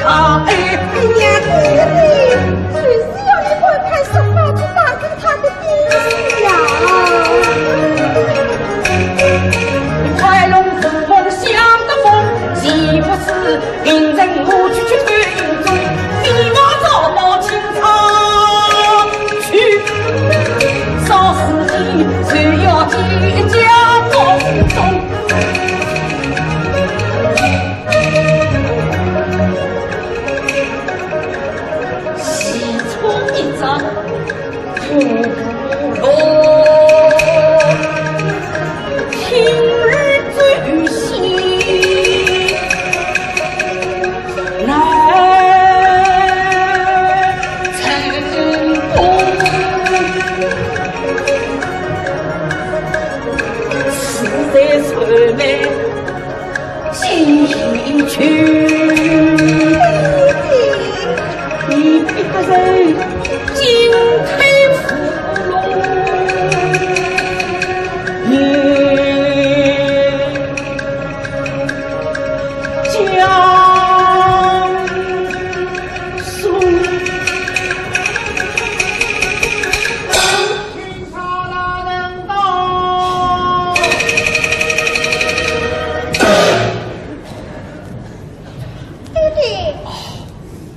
哎呀，对对对，就是要你官派设法去打开他的 爹爹，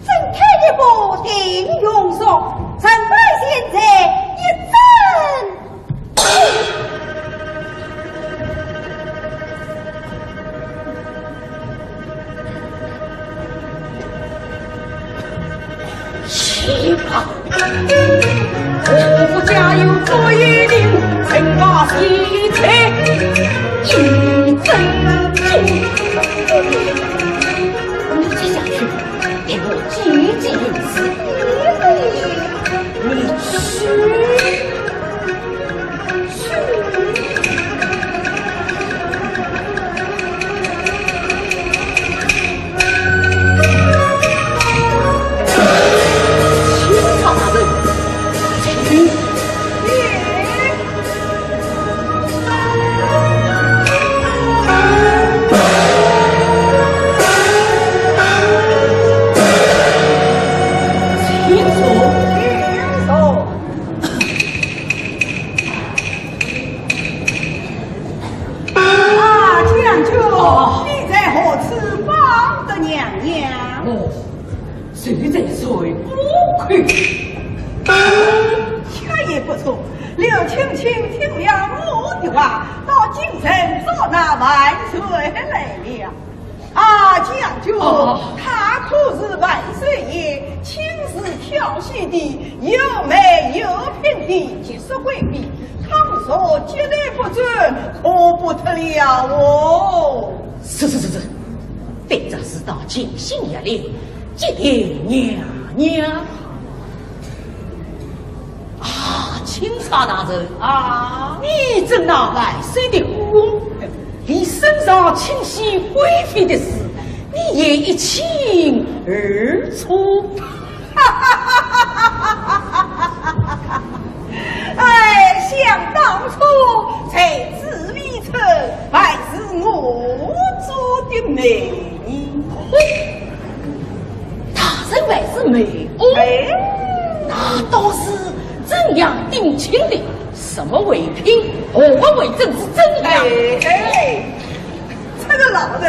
朕开的不定用说，臣拜现在一朕。 去吧，我不加油做一定，人家现在一阵阵。你接下去给我几几银子，你去。回来了。啊，将军，哦。他可是万岁爷亲自挑选的，又美又品的绝色贵妃，倘若接待不周，可不得了哦。是，是，是，是，卑职自当尽心一礼，接待娘娘。 啊，钦差大人啊，你真乃万岁的孤儿，你身上清洗贵妃的事，你也一清二楚。哎，想当初在紫禁城，还是我做的媒。 大人还是媒哦。哎。那倒是怎样定亲的？什么为凭？何物为证？是怎样？哎，哎，这个老人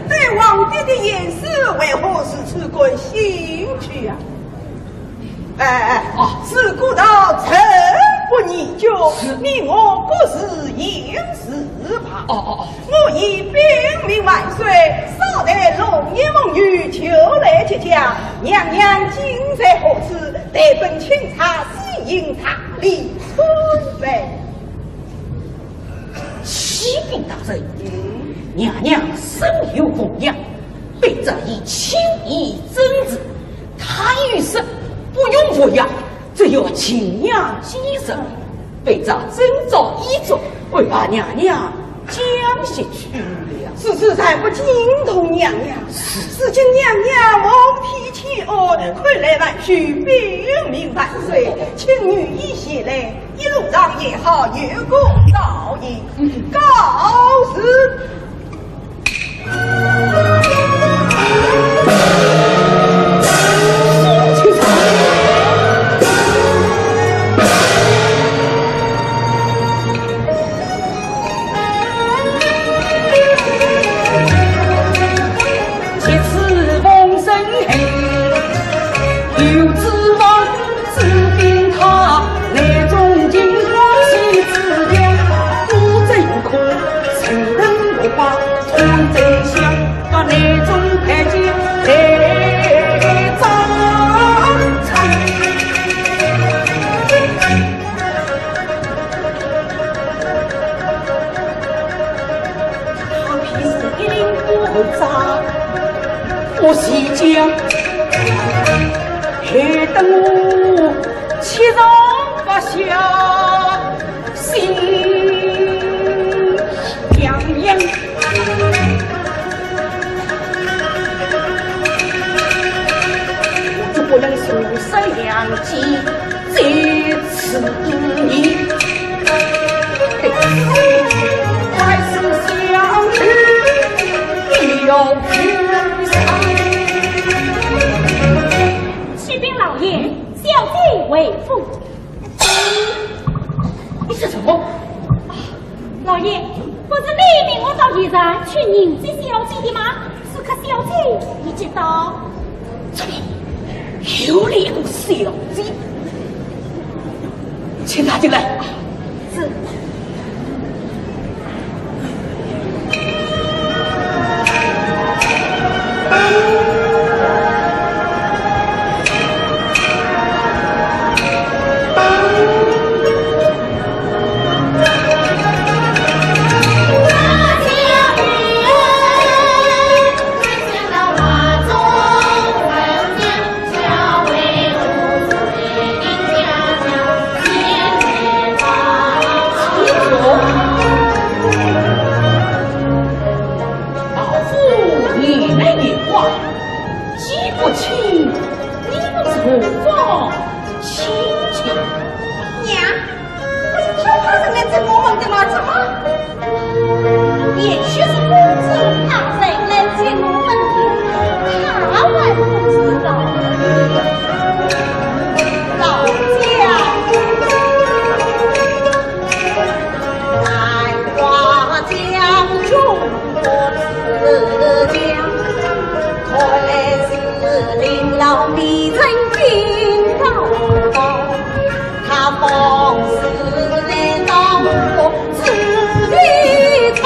对皇帝的言辞为何如此感兴趣呀？哎，哎，哦。自古道臣不言教，是。你我各自行事吧。哦，哦，哦。 我已禀明万岁，稍待龙颜凤女就来接驾，娘娘今在何处？待本钦差先行大礼参拜。启禀大人，嗯？娘娘身有凤恙，卑职已亲耳诊治，她有说不用服药， 只要静养几日，卑职遵照医嘱，为怕娘娘将息去了。此事才不惊动娘娘。是。如今娘娘蒙体欠安，看来还需禀明万岁，请御医前来，一路上也好有个照应。嗯。告辞。 我即将害得我七上八下，心痒痒。我就不能重拾良机，再 此意，对此快速相去，你要平安。启禀老爷，小姐回府。你说什么？啊，老爷，不是你命我到驿站去迎接小姐的吗？ 此刻小姐已接到。怎么又来一个小姐？请她进来。是。 老夫年来年华，既不清，你们是何方亲戚？娘，这不是偷偷人来整我们的吗？怎么？也许是公子大人来请我们的，他还不知道。老将军。 南华将军我自将，看来是令郎未曾禀告，他方是来到我此地来。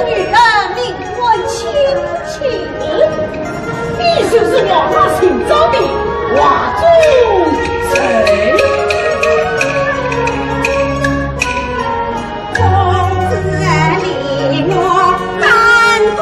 女儿命官亲亲，你就是皇上寻找的华中人。公子你我难同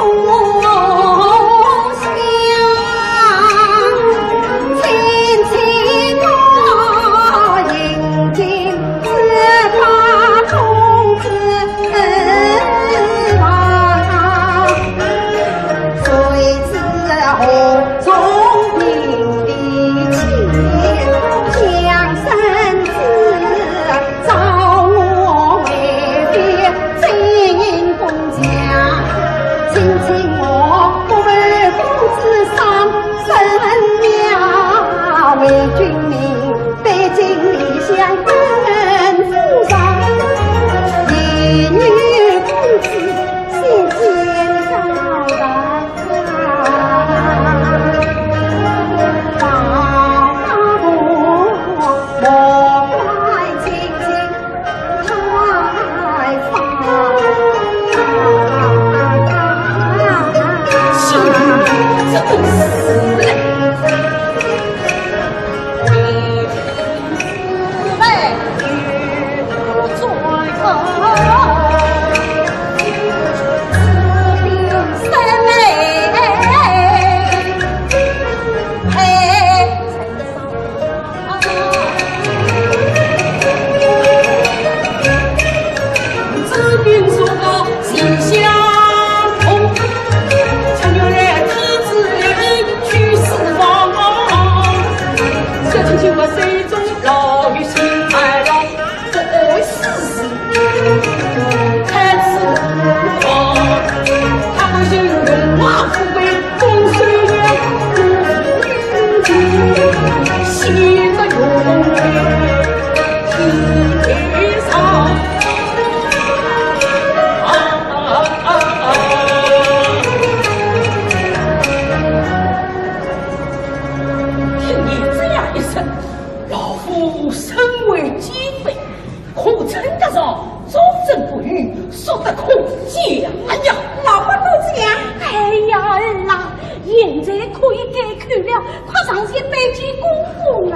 听你这样一说，老夫身为奸妃，可称得上忠贞不渝，说得可嘉。哎呀，老伯母讲。哎呀，儿啊，现在可以改口了，快上前拜见公公啊。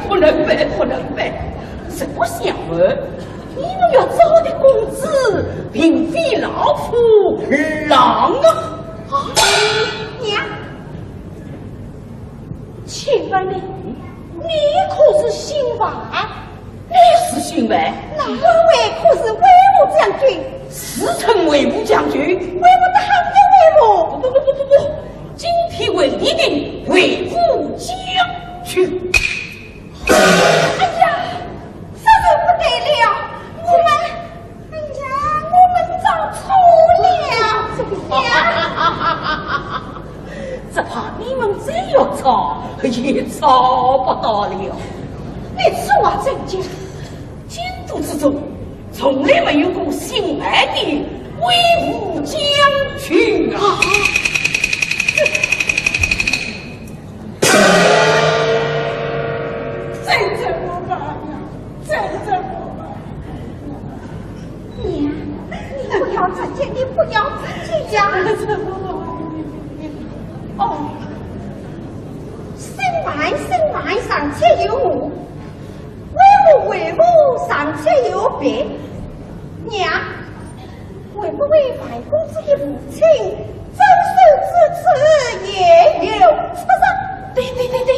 不能拜，不能拜，实不相瞒，你们要找的公子，并非老夫郎啊。啊，娘， 请问你，你可是姓樊？你是姓樊？那我可是卫武将军。自称卫武将军？卫武的很有卫武。不不不不不不，今天为你定卫武将军。哎呀，这是不得了，我们 哎呀，我们找错了呀！这怕你们再要找，也找不到了。你说话真讲，京都之中从来没有过姓樊的卫武将军啊！这，这怎么办呀？这怎么办？ 娘，你不要着急，你不要着急呀。哦，姓樊，姓樊，尚且有我，为父，为父，尚且有别。娘，会不会樊公子的父亲曾铣之处也有出入？对对对对，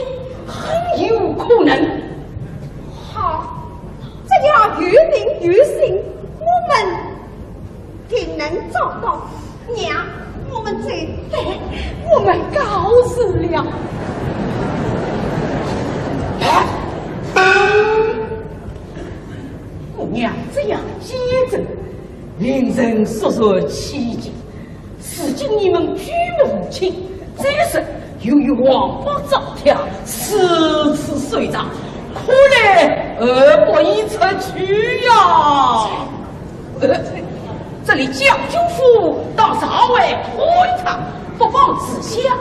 很有可能。好， 只要有名有姓，我们定能找到。娘，我们走。对，我们告辞了。哎，我娘这样坚贞，令人肃然起敬。 如今你们举目无亲，再说由于王法招贴，如此收场，可奈何不言出去呀。呃，这里将军府到朝外看一趟，不妨住下，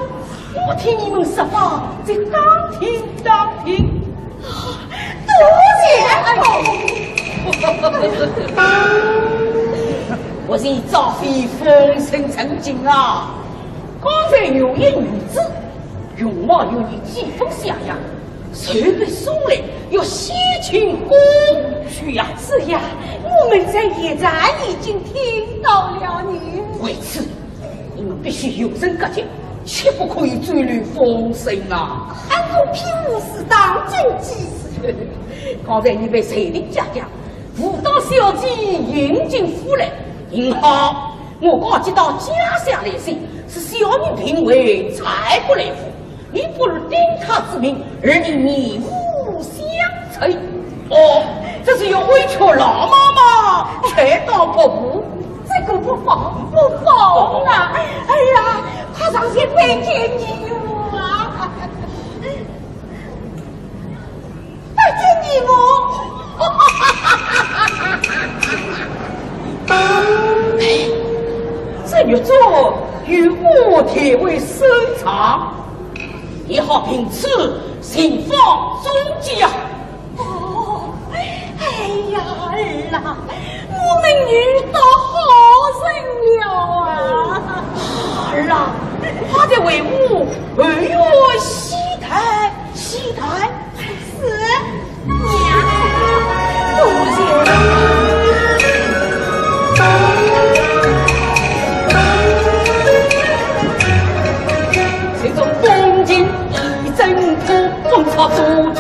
我替你们设法再打听打听。 多谢公公。我不是赵飞风声成精啊？刚才有一女子，容貌有你几分像样，谁被送来要先请公主呀？是呀，我们在驿站已经听到了呢。为此，你们必须有人隔绝，切不可以走漏风声啊！俺做譬武是当真之事。刚才你被谁的家家 舞蹈小姐迎进府来，幸好我刚接到家下来信，是小女病危，才不来府。你不如听她之命，与你面无相催。哦，这是要委屈老妈妈才当不服。这个不妨，不妨啊！哎呀，快上前拜见你啊！ 拜见你母。哎，这玉镯与我代为收藏，你好凭此寻访踪迹啊。哦，哎呀，儿啊，我们遇到好人了啊！儿啊，快点为我按月洗炭，洗炭。 是，娘，多谢。谁知东京一阵风，风潮苏州。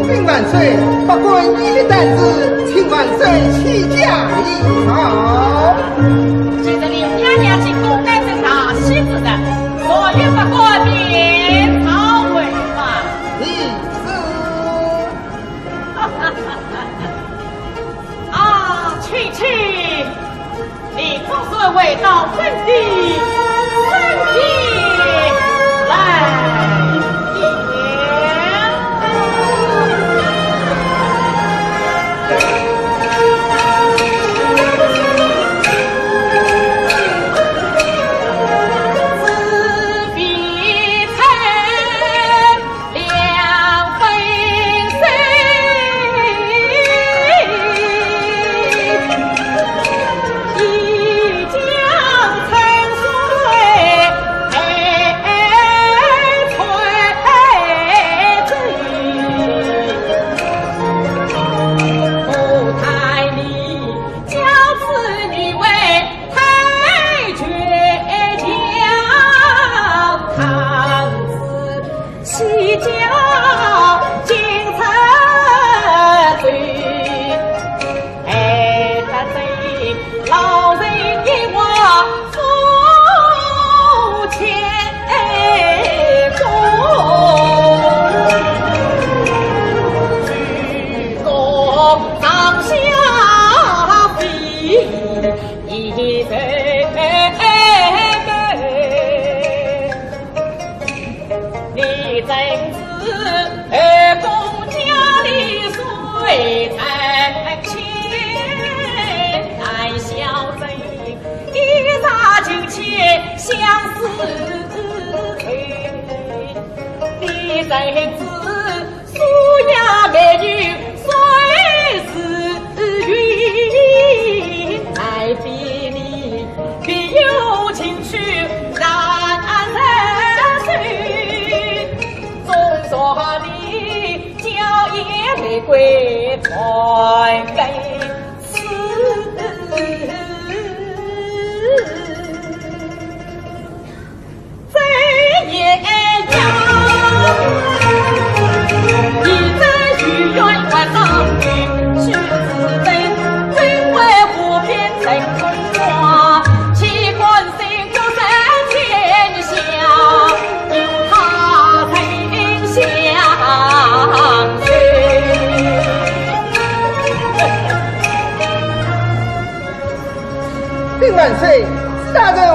请万岁，不管你的胆子，请万岁起驾临朝。今日里娘娘进宫，乃是大喜之日，若有不敢，便朝回吧。是。啊，青青， 你总算回到本地，本地来了。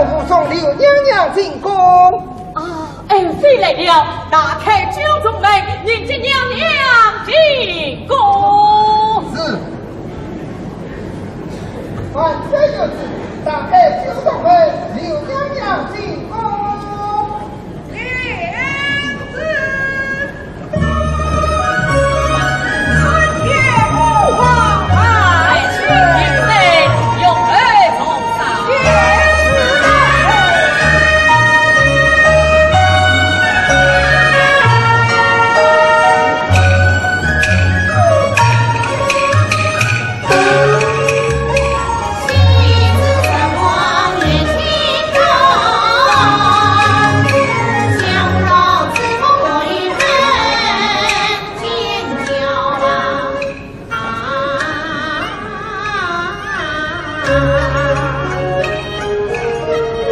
武松，留娘娘进宫。啊，爱妃来了，打开九重门，迎接娘娘进宫。是。万岁有旨，打开九重门，留娘娘进宫。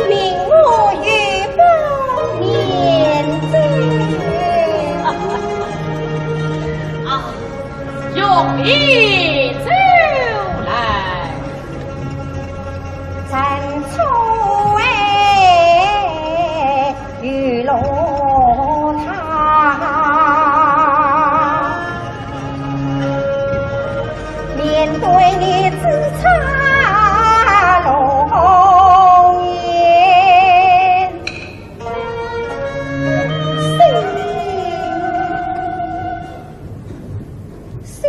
命我御宝面子。啊，容易走来。 心。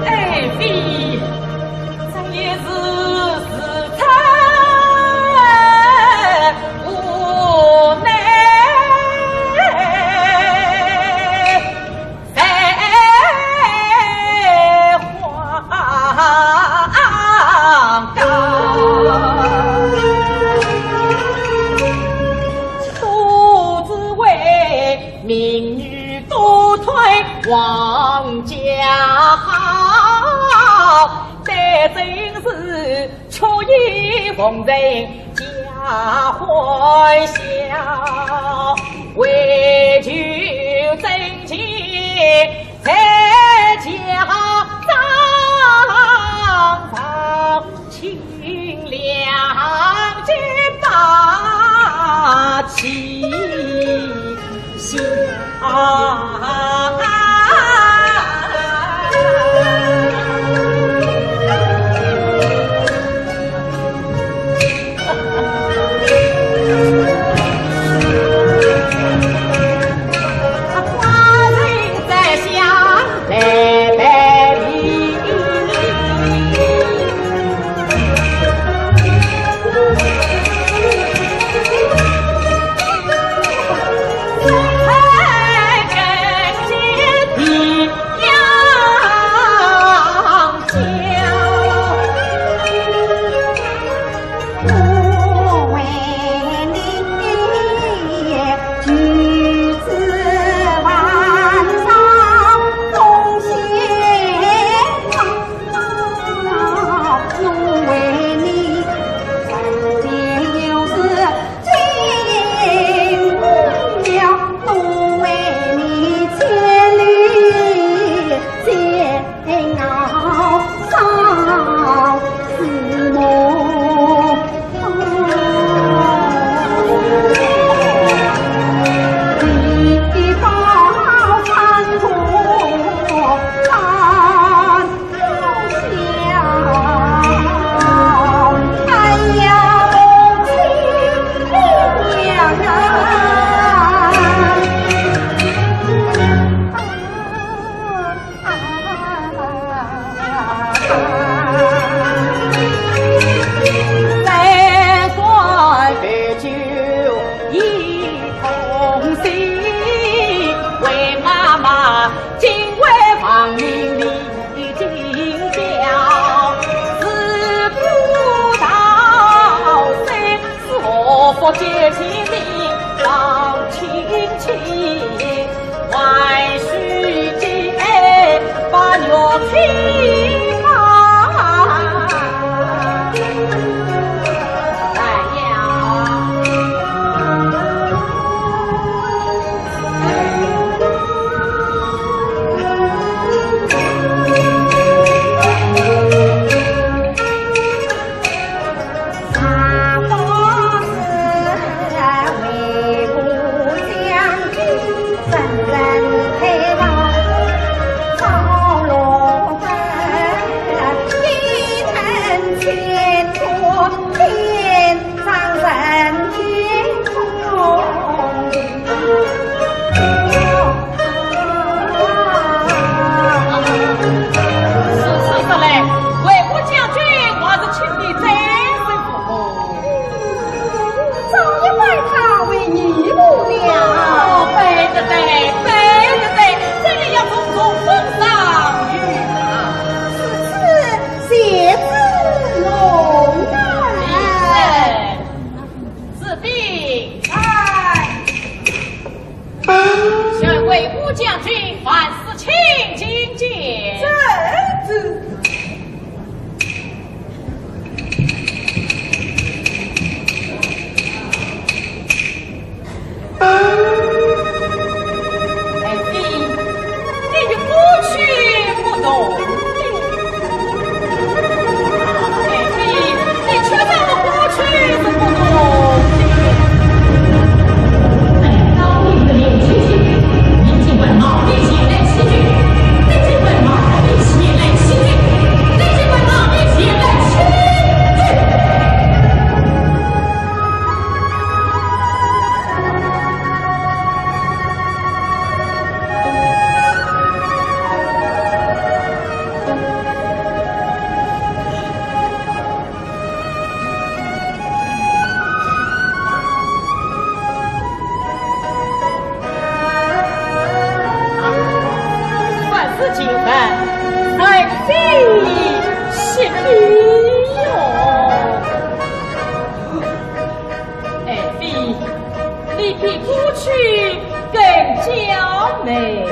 爱妃，这也是自责无奈。 在花高。都只为民女多推王家好，这真是 却已逢人家欢笑，为求争情在家当房，清凉间把气 是，是，是嘞，为我将军，我是请你再受不薄。早已拜他为义父了。哦，对的，对，对的，对，这个要重重封赏于他。如此，谢之龙啊。是。 子弟，在。宣慰武将军，万事请进见。在。你比过去更娇美了。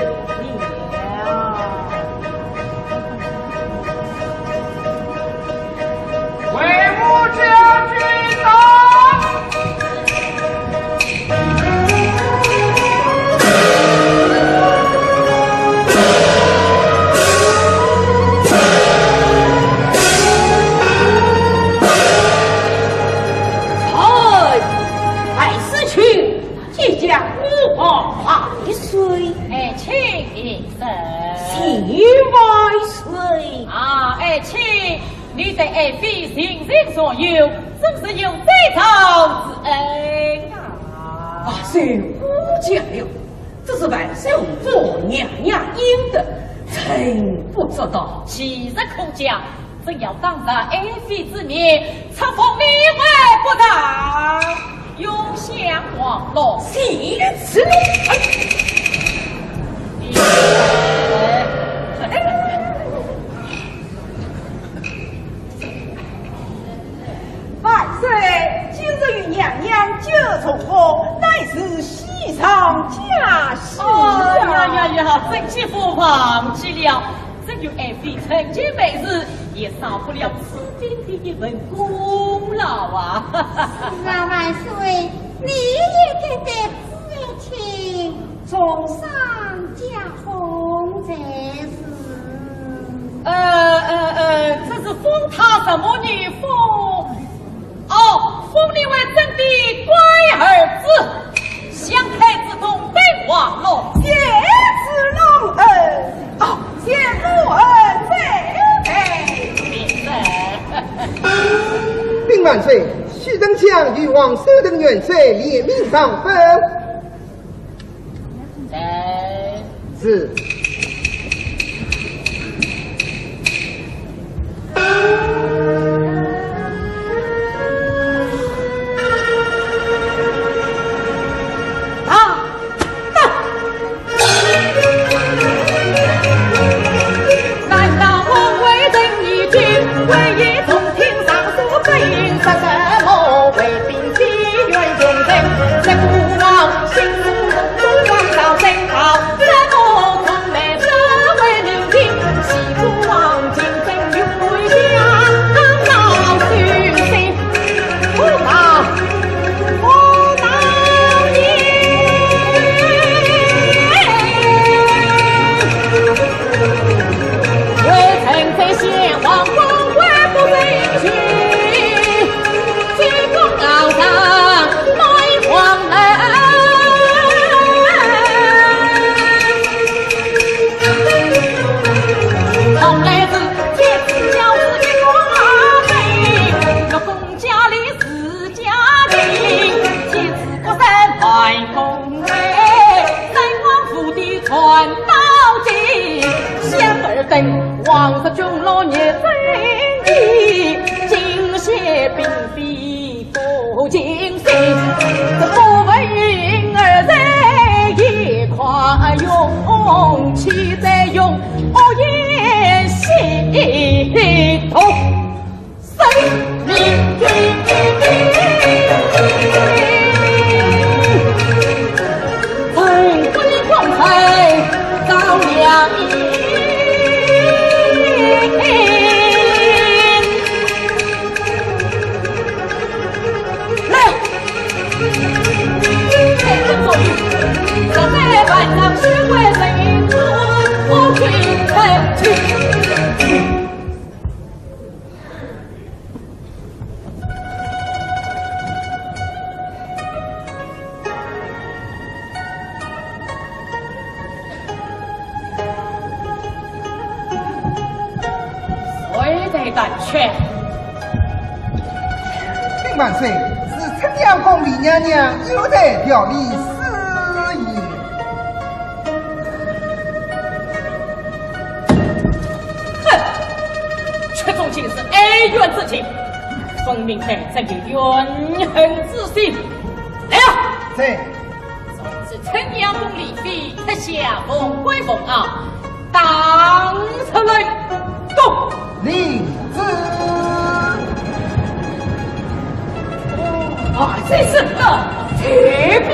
为我将军到。哎，百岁去，即将我王万岁。爱卿平身。谢万岁。啊，爱卿，你对爱妃情深重友，真是有再造之恩啊。啊，是我讲了，这是万岁洪福，娘娘应得，臣不做到。其实可讲， 怎要当着爱妃之面，册封你为不当，永享王禄。谢此。万岁，今日与娘娘结重逢，乃是喜上加喜啊。哦，呀呀呀，臣岂不忘记了。 这与爱妃成亲美事，也少不了此番的一份功劳啊。是啊，万岁，你也该对紫爱卿重赏加封才是。呃，呃，呃，这是封她什么呢？封 哦，封你为朕的乖儿子，享太子同登王禄。谢主隆恩。哦，谢主隆恩再拜。禀万岁，许丞相与王守仁元帅联名上封。 是。啊！谁在胆怯？禀万岁，是春阳宫李娘娘有待调理事宜。哼，这种竟是哀怨之情，分明带着怨恨之心。来呀！在。 这春阳宫李妃，特下凤冠凤袄，打出来。动。领旨。啊，这是个，这不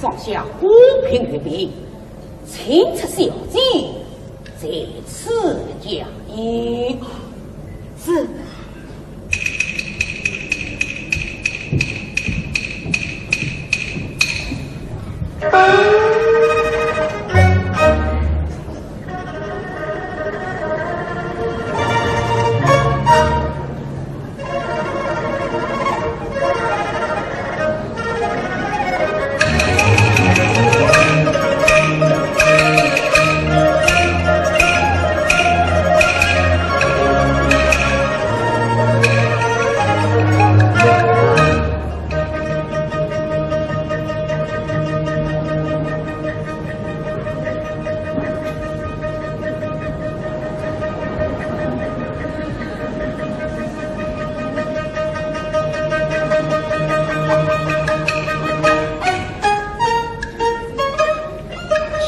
上下花瓶一杯，请出小姐在此饮用。是。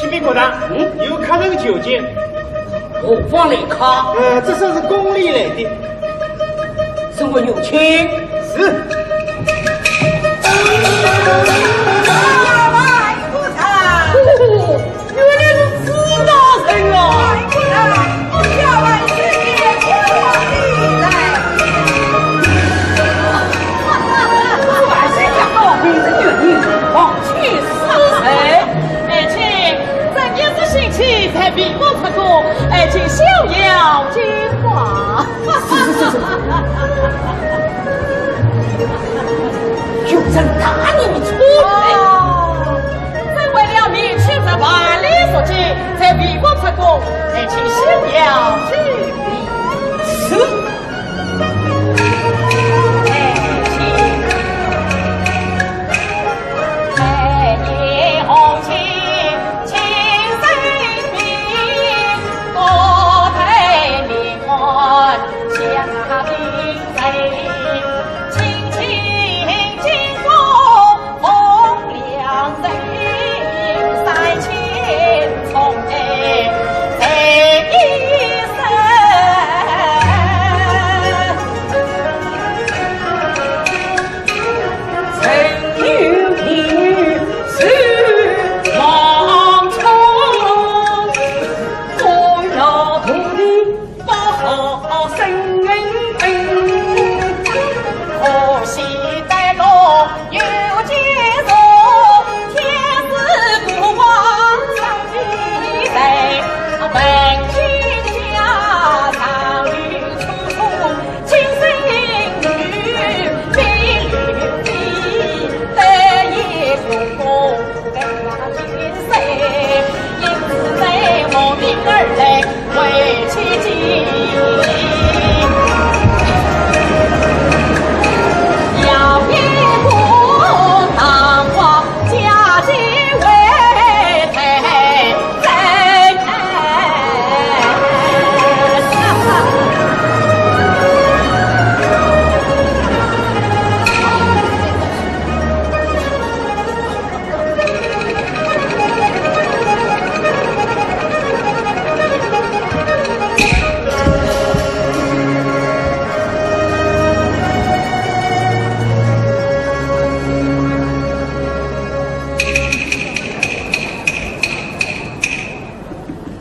启禀国丈，嗯？有客人求见。何方来客？呃，这是宫里来的。是我有请。是。 哦，原来是朱大人啊！万岁驾到，平日元年，皇亲四十。爱卿，这一时兴起，才为我出宫，爱卿休要惊慌。是是是是。 有人打你，你错了。哦，朕为了明君这万里宿疾，才为我出宫，爱卿休要拘礼。是。爱卿，爱卿红巾，青衫披，高戴礼冠，下平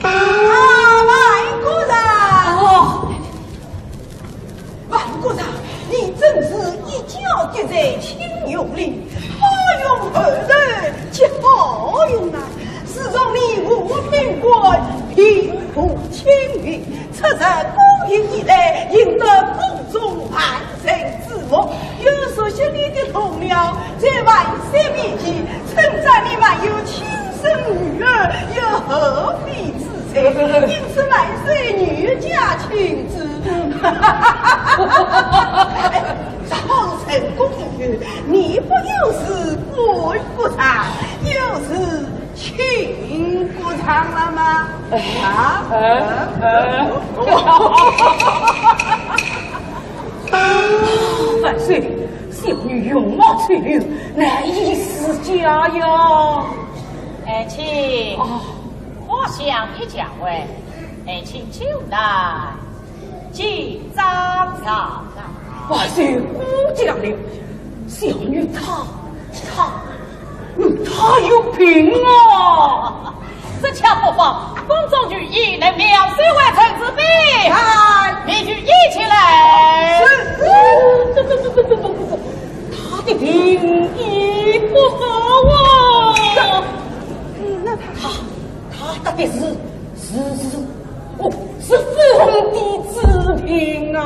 啊，万国丈！哦。 万国丈，你真是一脚跌在青云里，好运后头接好运啊！自从你五品官平步青云，出任宫廷以来，赢得宫中万人之福，有熟悉你的同僚在万岁面前称赞你还有亲生女儿，又何必自 因此万岁女驾亲至。哎，上任宫以后，你不又是万国丈，又是亲国丈了吗？啊？哎，哎。万岁，小女容貌丑陋，难以自家呀。爱卿。哦。 话讲一讲完，爱卿就来见张上啊。万岁过奖了，小女她，她，嗯，他有病啊！这恰不妨，公众聚义，能描述为陈子宾。哎，你就一起来。是。不不不不不不不，他的病医不好啊。嗯，那他他他的是是是，哦，是疯的治病啊！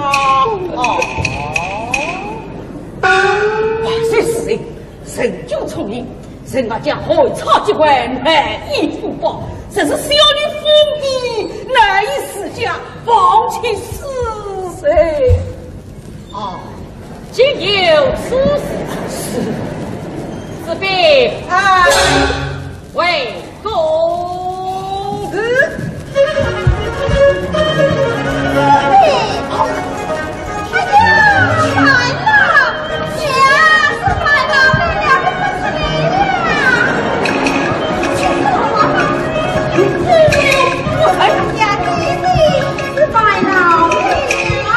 哦，万岁是谁？ 人有聪明，人家讲海草结棍，难以伏法，这是小女疯的，难以自家，放且是谁？哦，竟有此事。是。子宾。啊。喂。 公子。哎呀，慢了，娘是慢了，被两个不是你了。哎呀，弟弟是慢了，你啊。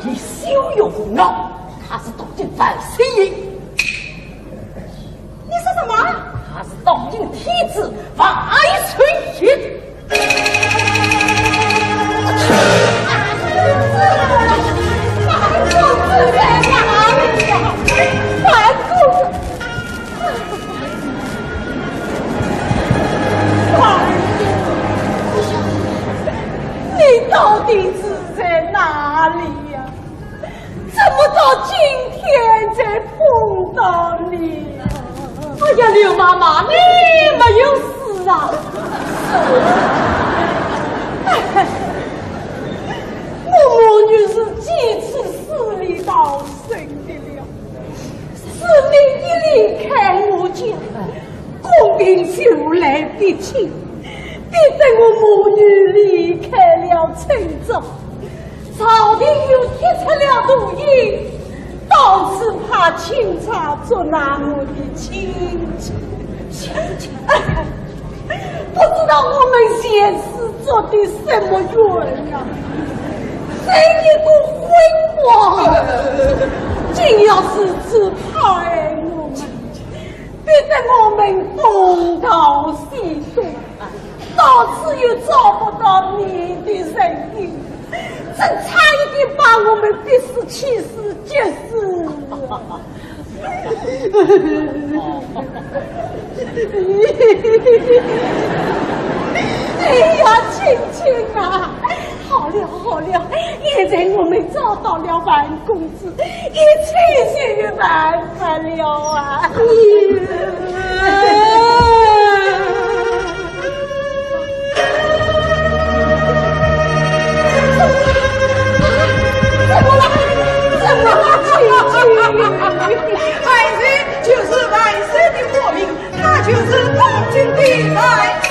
你休用脑，他是当今万岁爷。 你说什么？他是当今天子万岁爷。樊公子在哪里呀？樊公子，樊公子，你到底是在哪里呀？ 怎么到今天才碰到你？哎呀，刘妈妈，你没有事啊？哎，我母女是几次死里逃生的了，自你一离开我家，宫廷就来逼亲，逼得我母女离开了陈州。 朝廷又贴出了图印，到处派钦差捉拿我的亲戚。亲戚，不知道我们前世做的什么冤啊！这一个昏王，竟要如此迫害我们，逼得我们东逃西躲。 到处又找不到你的人影，真差一点把我们逼死、气死、急死。哎呀，卿卿啊，好了好了，现在我们找到了樊公子， 一切就有办法了啊！怎么了？怎么了？万岁就是万岁的国民， 他就是东京的万岁。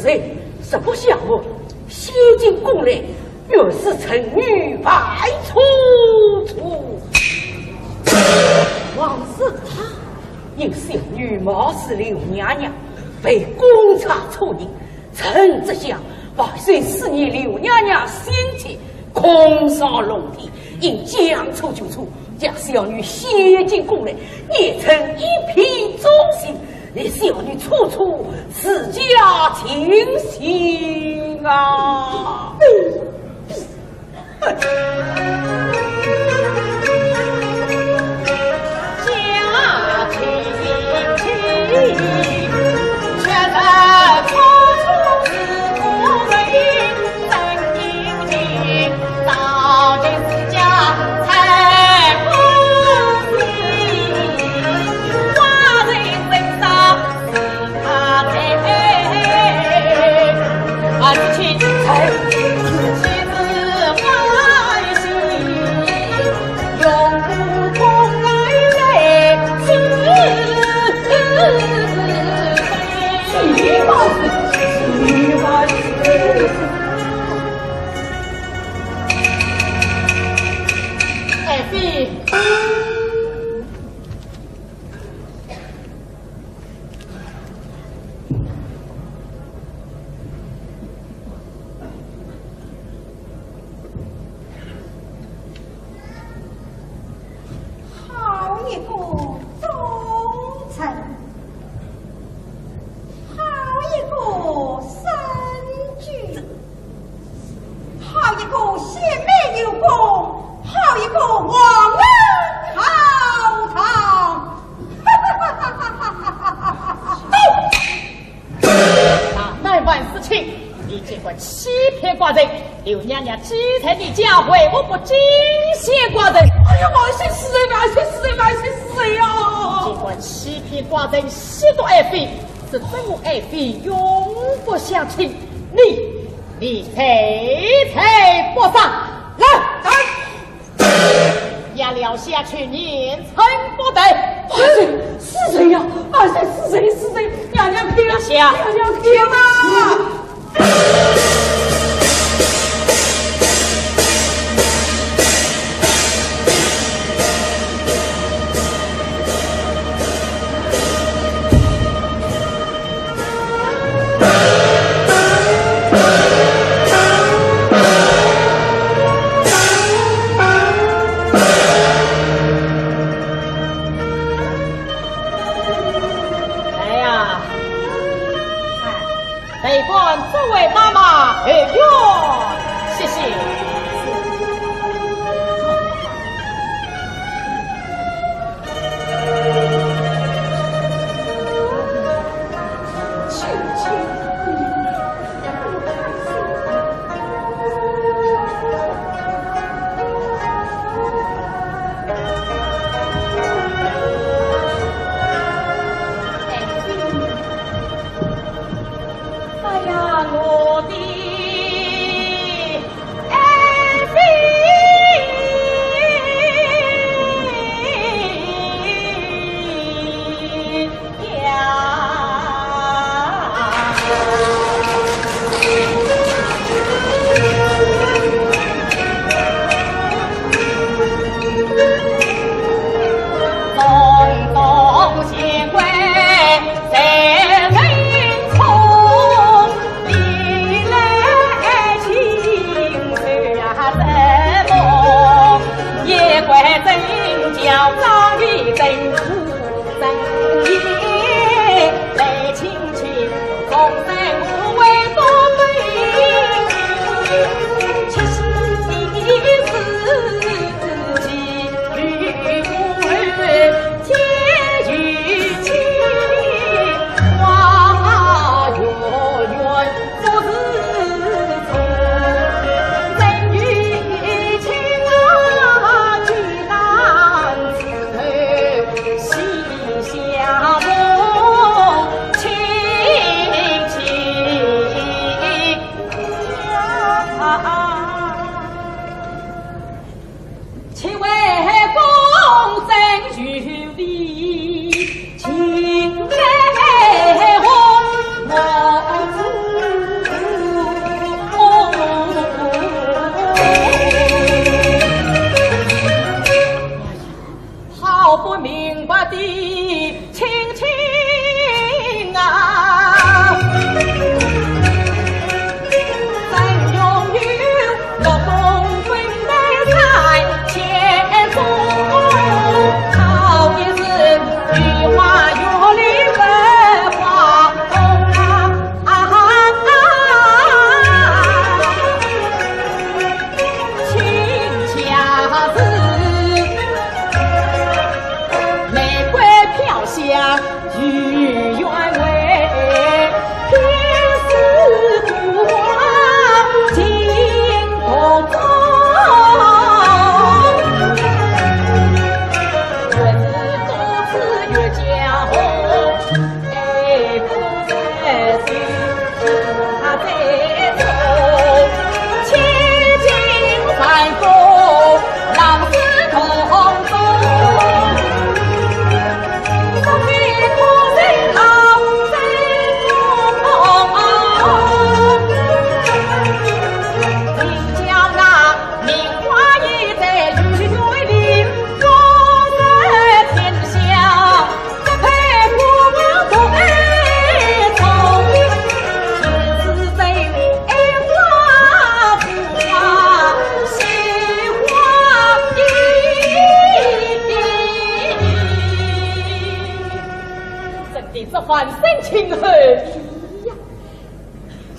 谁，什么下落？先进宫来，原是臣女派出处。王氏她，因小女冒失刘娘娘，被公差处刑。臣这厢，万岁思念刘娘娘心切，空上龙体，应将处就处，将小女先进宫来，念臣一片忠心， 你小女处处自家尽心啊。爱妃。好一个忠臣，好一个圣君。 好一个贤美有功，好一个皇恩浩荡。大胆万事卿，你竟敢欺骗寡人！刘娘娘既在你家，为何不进献寡人？哎呀，万岁是谁，万岁是谁，万岁是谁呀？你竟敢欺骗寡人，戏弄爱妃，这真爱妃永不相亲。你 你罪在不杀，来！来！押了下去，严惩不贷。万岁，是谁呀？万岁，是谁？是谁？娘娘听啊！下。娘娘听啊！ 来呀！哎，备官作为妈妈，哎哟，谢谢。 哎呀，我的 你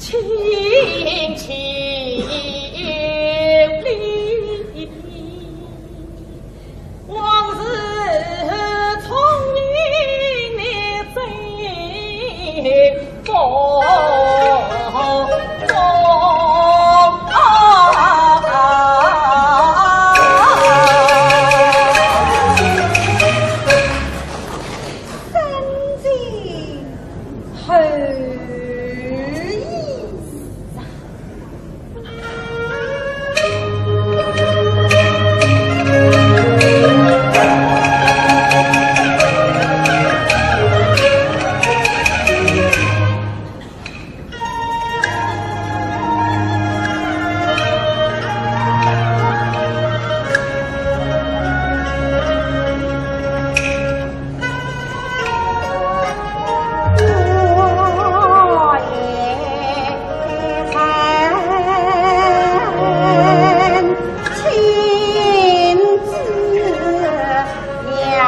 清清丽，往事重演你醉风中。深情 后意啊。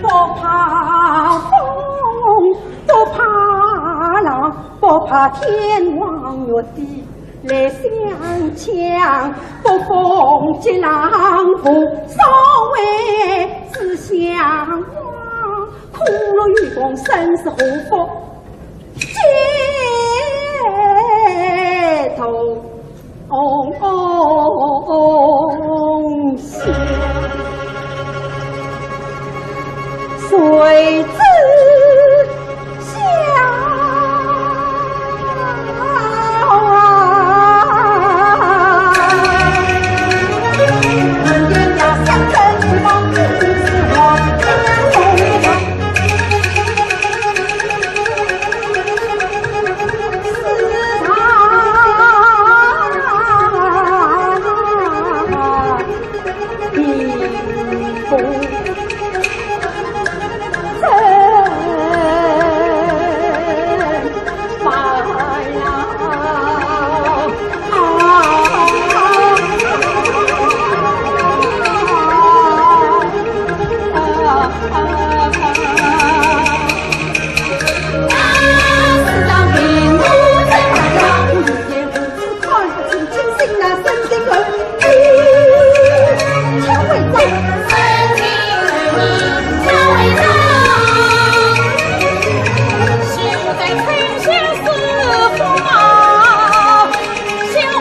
不怕风，不怕浪，不怕天荒月地来相抢，不逢急浪无所谓只相望，苦乐与共，生死祸福皆同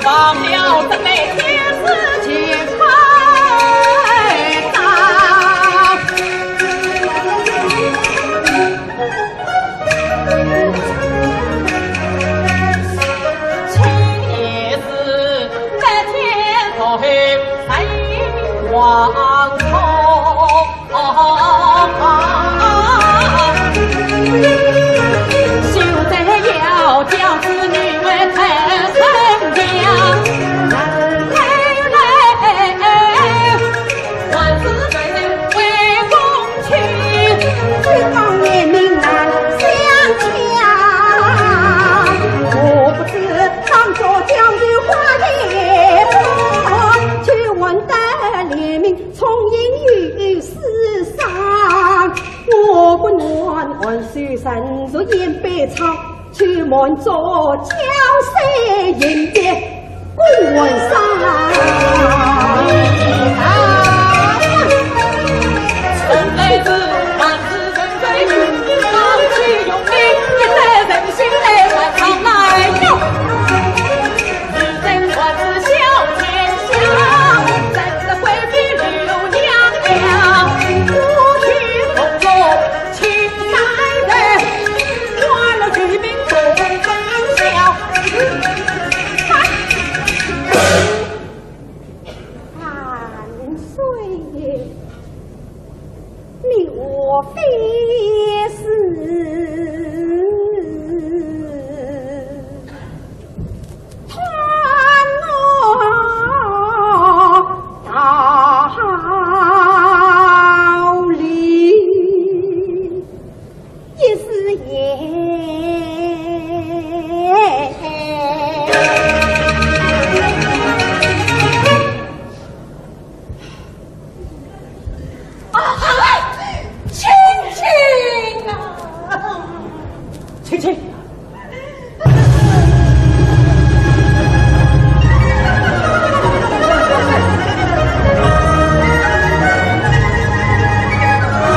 万岁，你无非是贪我道理。 一时也。啊，青青啊！青青！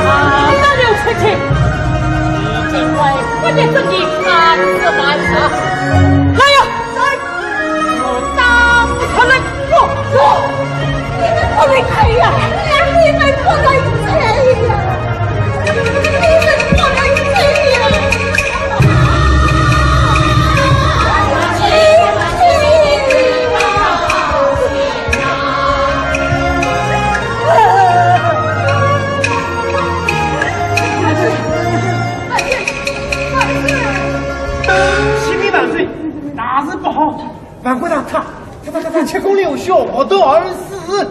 啊，那刘青青，你竟敢不得正义，暗自瞒查。来呀，来，我打出来。 不，不，你们不能退呀！你们不能退呀！你们不能退呀！启禀万岁，大事不好！ 万岁大人，他，他，他，他吃功了，小道而死。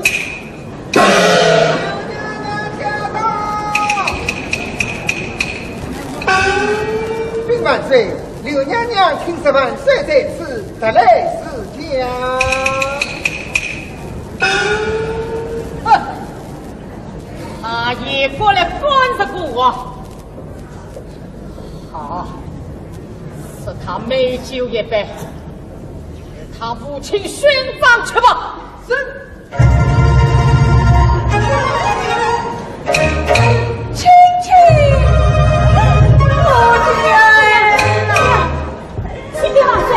禀万岁，刘娘娘听说万岁在此，特来赐驾。哼，他也过来干什么啊？ 好，赐他美酒一杯，与他父亲殉葬去吧。是。青青，我的天哪！启禀万岁，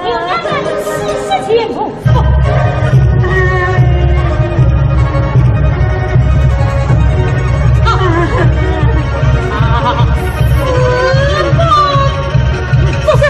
刘娘娘的气息全无。 不是。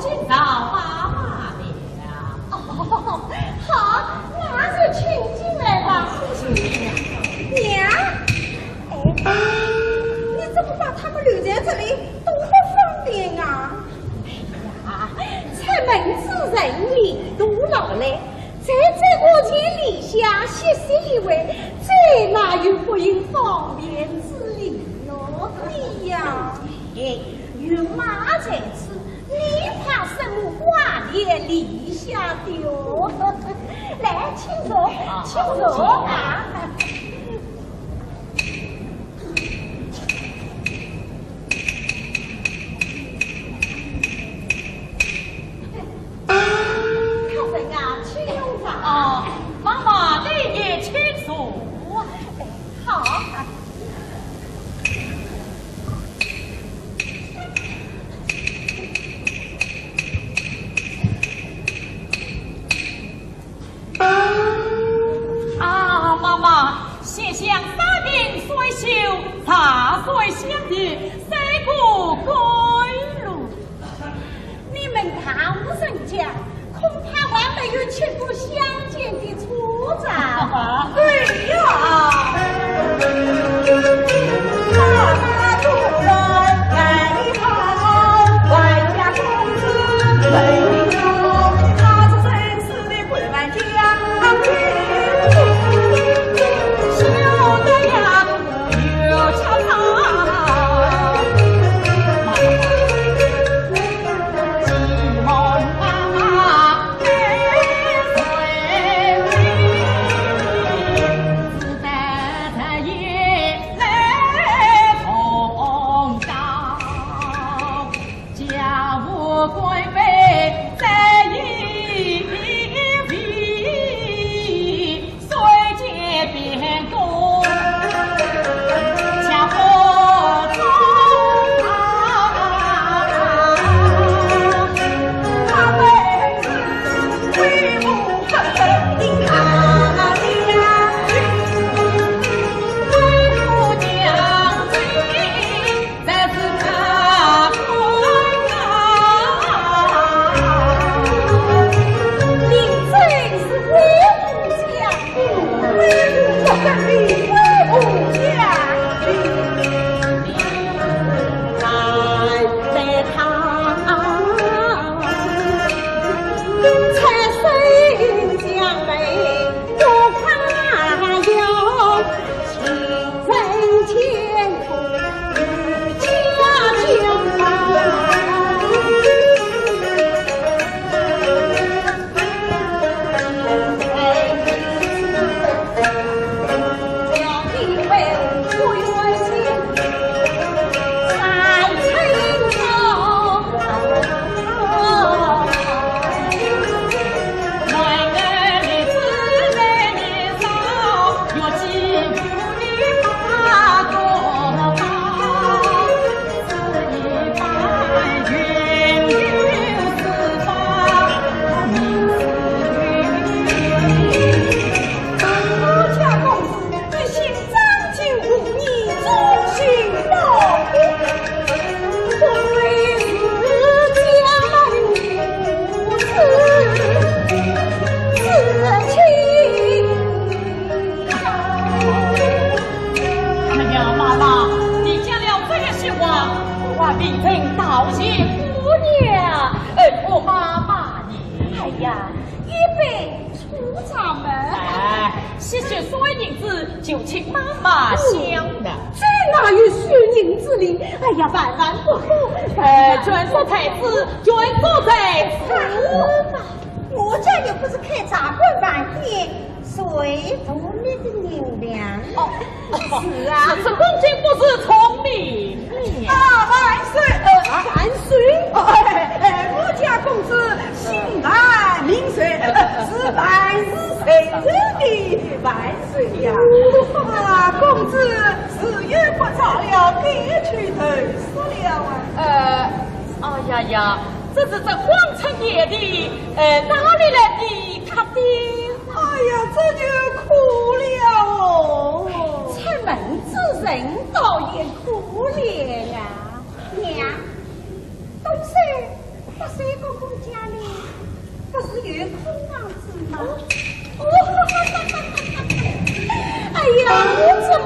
今朝爸爸来了。哦，好，那就请进来吧。娘，哎，你怎么把他们留在这里？多不方便啊！哎呀，出门之人，里肚劳累，在这个间里下歇息一会，这哪有不应方便之理哟？对呀，哎，孕妈在此，你怕什么挂念里下的哟？来，请坐，请坐啊。 客人啊，请用茶。哦，妈妈，你也请坐。好。 啊，妈妈，先香三瓶水酒，茶水香甜，三个归路。你们大户人家，恐怕还没有吃过香煎的初尝吧？对呀。哎呀，妈妈，你讲了这些话，我未曾道谢姑娘，呃，我妈妈呢？哎呀，一杯 初尝嘛。哎，些许碎银子就请妈妈享了。这哪有碎银子哩？哎呀，万万不可！哎，专说在此，专说在此。我家又不是开茶馆饭店，谁图你的银两？哦，是啊。是，是，公子不是聪明。 啊，万岁！呃，万岁！哎，哎，我家公子姓万名岁，是万世sevent的万岁呀！啊，公子是又不着了，该去投宿了啊！呃，哎呀呀，这是这荒村野地，呃，哪里来的客店？哎呀，这就苦了哦！出门之人倒也苦了呀！ 娘，东岁，八岁公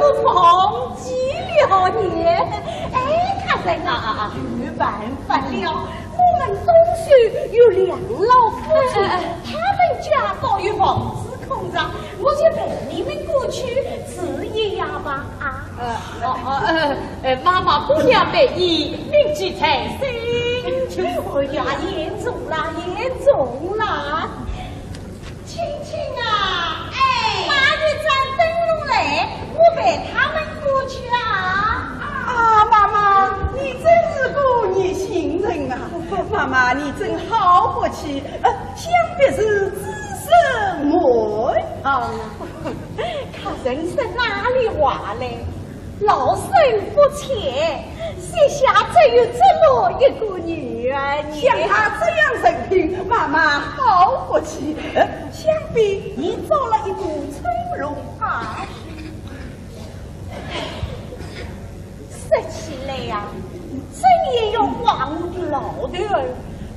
我忘记了呢。哎，大人啊，啊，啊，啊。没办法了，我们东首有两老夫妻，哎，哎，哎。他们家倒有房子空着，我就陪你们过去住一夜吧，啊。呃，哦，哦，呃，呃，妈妈姑娘陪你，铭记在心。哎呀，言重啦，言重啦。 青青啊，哎。把一盏灯笼来，我陪他们过去啊。啊，妈妈，你真是个热心人啊！妈妈，你真好福气，呃，想必是子孙满堂啊。大人说哪里话嘞？ 老身不才，膝下只有这么一个女儿呢。像她这样人品，妈妈好福气。呃，想必你找了一个春龙啊。说起来呀，真也要怪我的老头儿，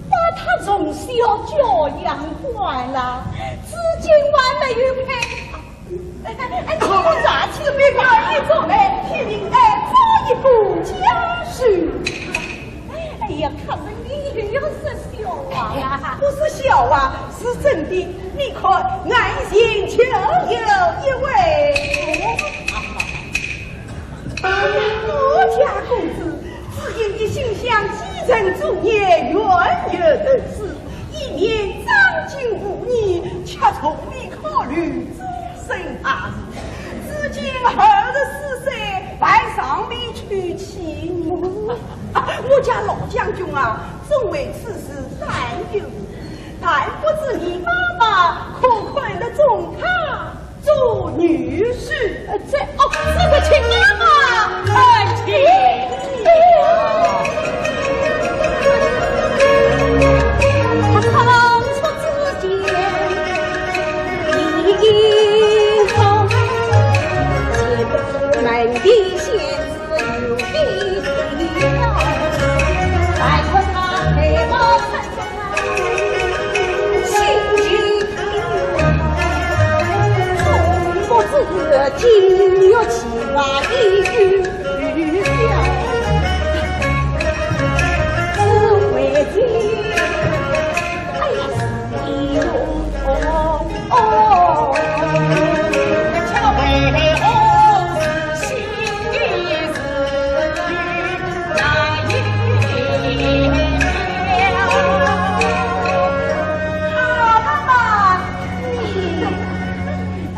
把她从小教养惯了，至今还没有配。 哎，哎，哎，这个杂七没搞一种，哎，拼命哎，找一个家属。哎呀，可是你又要说笑话啦。不是笑话，是真的。你看，眼前就有一位。我家公子，只因一心想继承祖业，远游得失，一面掌经五年，却从未考虑终身大事。如今二十四岁，拜上面去娶妻。啊，我家老将军啊，总为此事担忧，但不知你妈妈可看得中他做女婿？呃，这，哦，这个请娘啊，哎，请。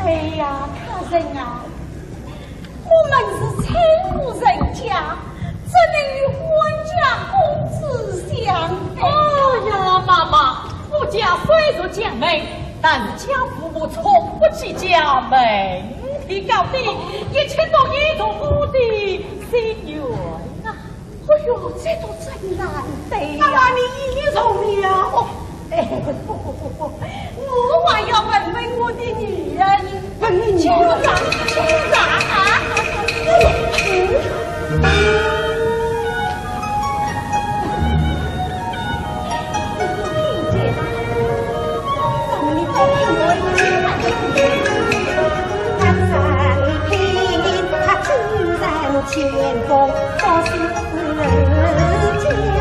哎呀，大人啊， 我们是村户人家，怎能与官家公子相配？哎呀，妈妈，我家虽是将门，但是家父母从不计较门第高低，一切都依从我的心愿啊。哎呦，这个真难得呀！那你一定受了。 哎，不，不，不，不，我还要问问我的女儿呢。问你女儿？请讲，请讲啊！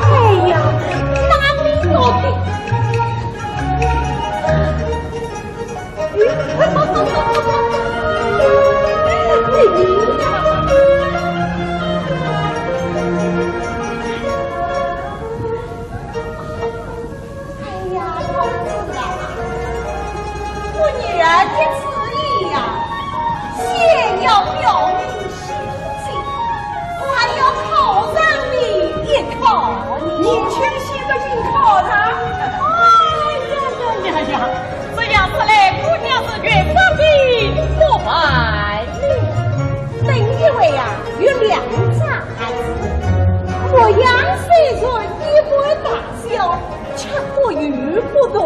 哎呀，哪里搞的？哎呀，公子啊，我女儿的主意呀，先要表明心迹，还要考上你一考呢。年轻些个硬考上。哎呀呀呀呀，这样说来，我女呀，有两只孩子，模样虽然一般大小，却各有不同。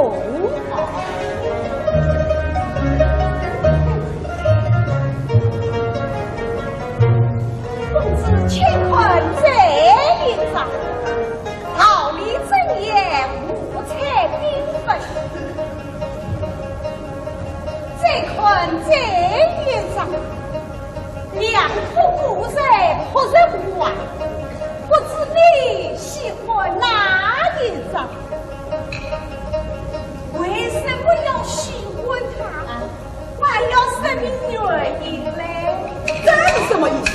公子且看这一张，桃李争艳，五彩缤纷。再看这一张， 两颗果实扑着花，不知你喜欢哪一张？为什么要喜欢它？还要说明原因嘞。这是什么意思？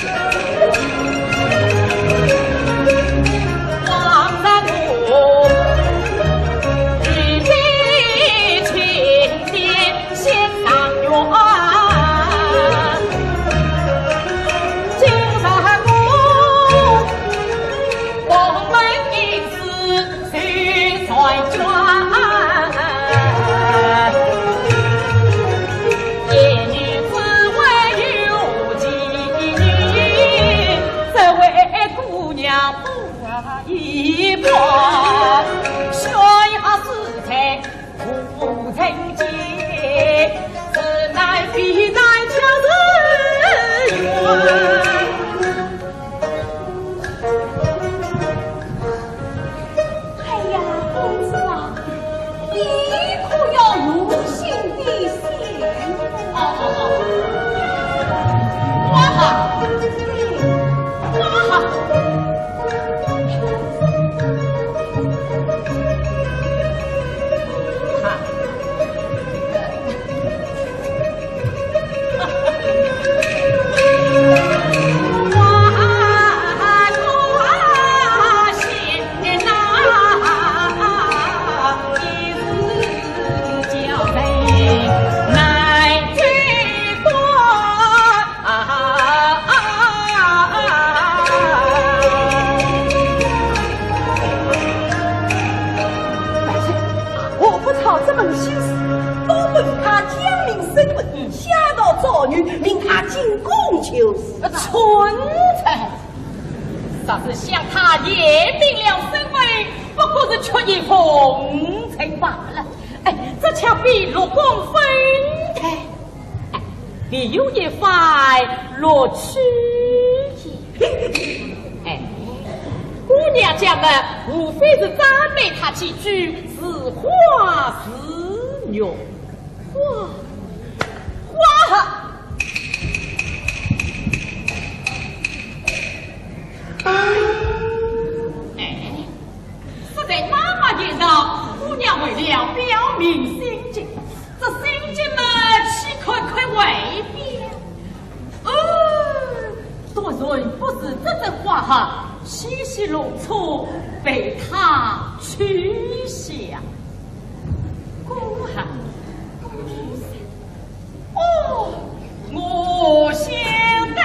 哎呀，公子啊，你可要用心的想。哦，哦，哦。哇哈，哇哈。 我不操这门心思，多亏他讲明身份，下道赵女，命他进宫就是。蠢材！若是想他验明了身份，不过是出言奉承罢了。哎，这却比陆公分开。 哎，别有一番乐趣。哎，姑娘家嘛，无非是赞美他几句，是花是玉，花，花哈。哎，实在妈妈言道，姑娘为了表明心迹， 这心迹嘛，岂可看外表？哦，当然不是这枝花哈，稀稀落落被他取下。公哈，公哦， 我想得了。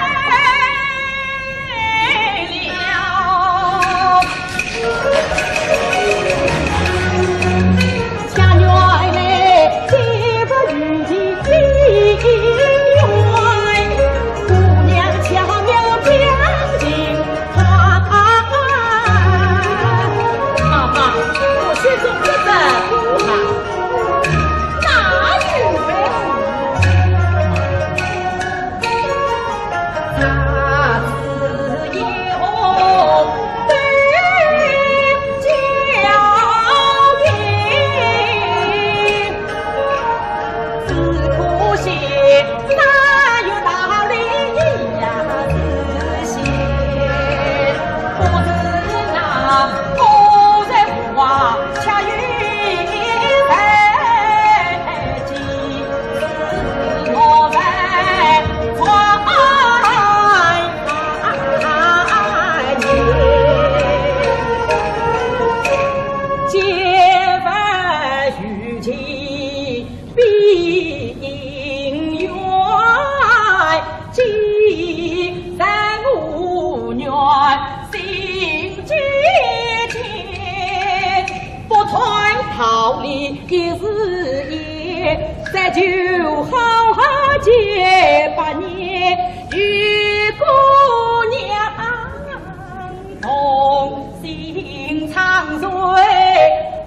同心长醉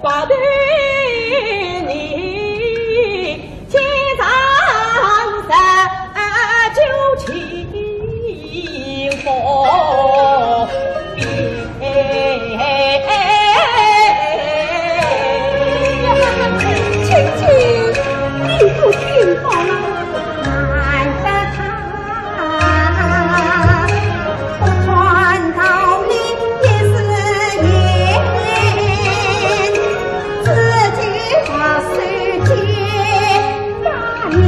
白头你，千丈山九曲风。青青，你不听话了。难得他 不传道理也是言，自己把手机那年，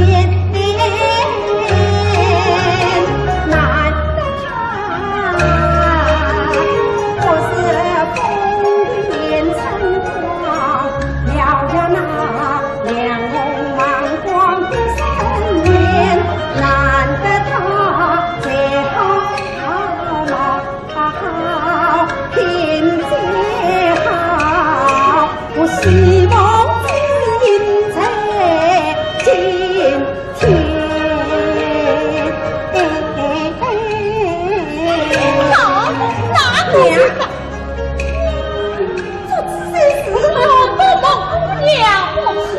难得他不是风云春光，聊聊那两红望光的少年，难得他才好 好，品质好，我希望只因在今天。好，那可是的。 这只是我多蒙姑娘不是，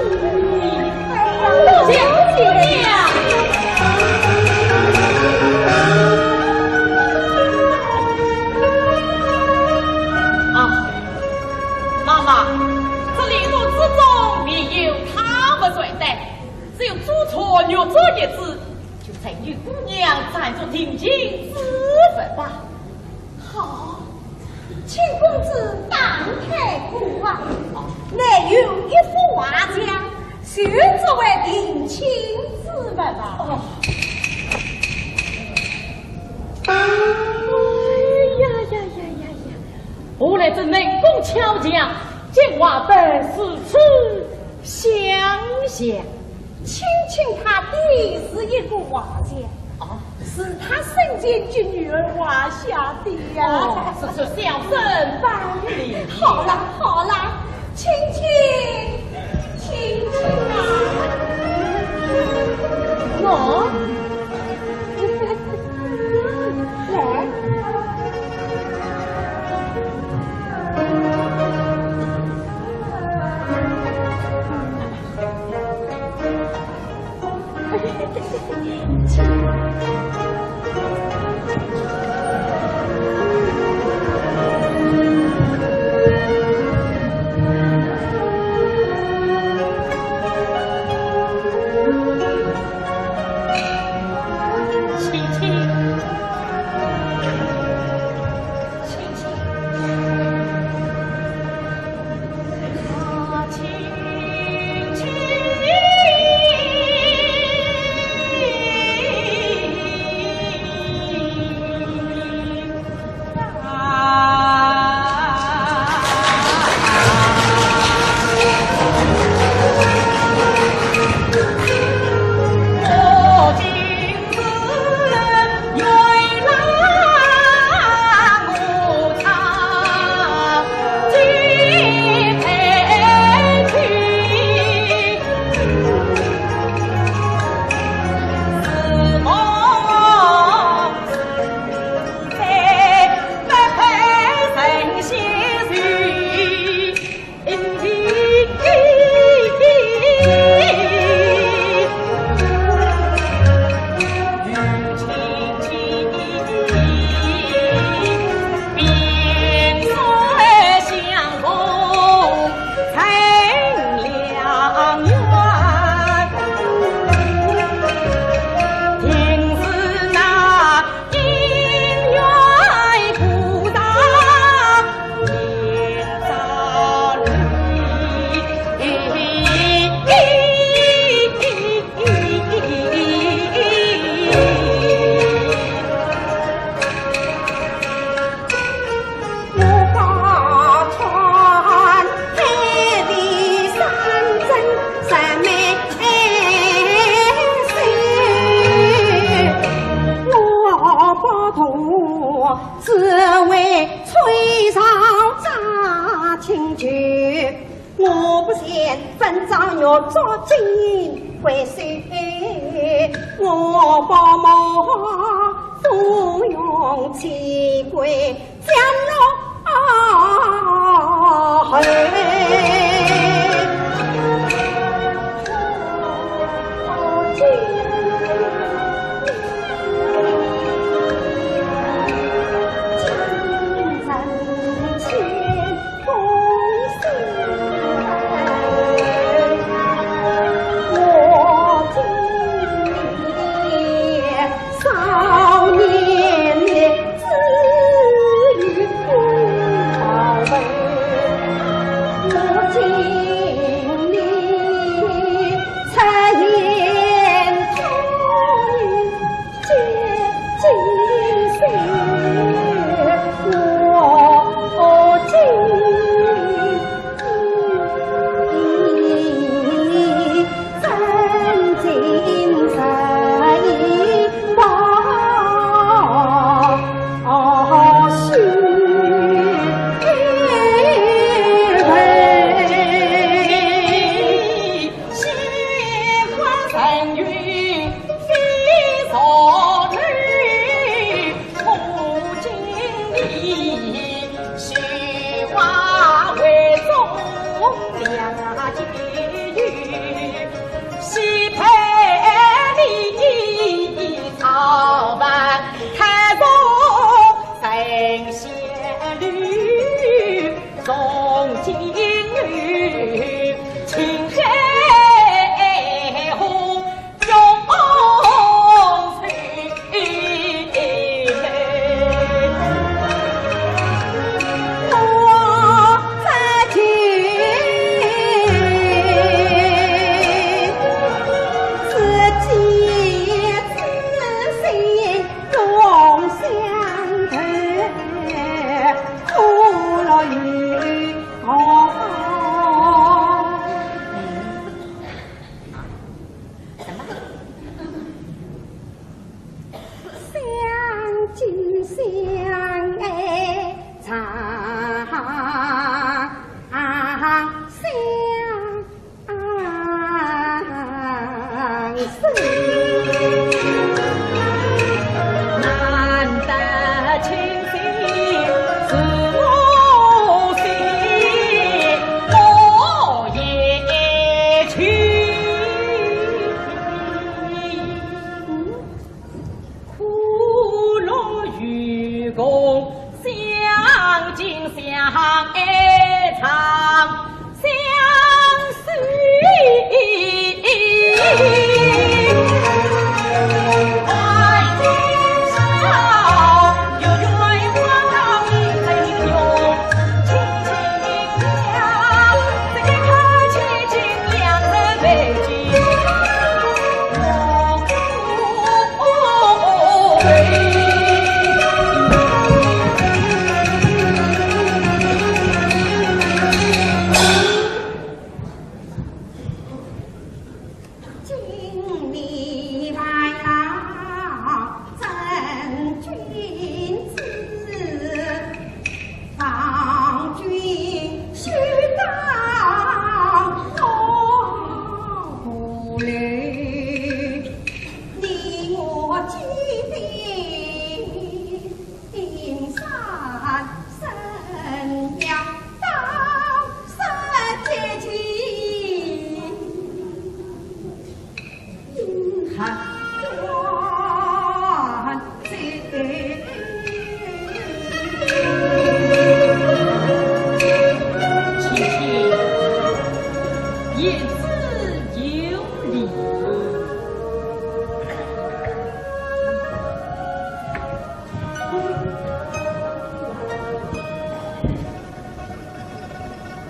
多谢姑娘。啊，妈妈，这林中之中没有他们谁的，只有朱雀玉镯一只，就任由姑娘暂作定情之物吧。 好，请公子打开古画，内有一幅画像，就作为定情之物吧。哦。哎呀呀呀呀呀！何来这能工巧匠，将画本如此相像？ 青青他的是一个画像，哦，是他生前给女儿画下的呀。哦，是，是，小生办理。好了，好了，青青，青青啊。喏，来。 青青。 我不嫌，本朝玉镯金银贵首饰，我不冒风云欺贵，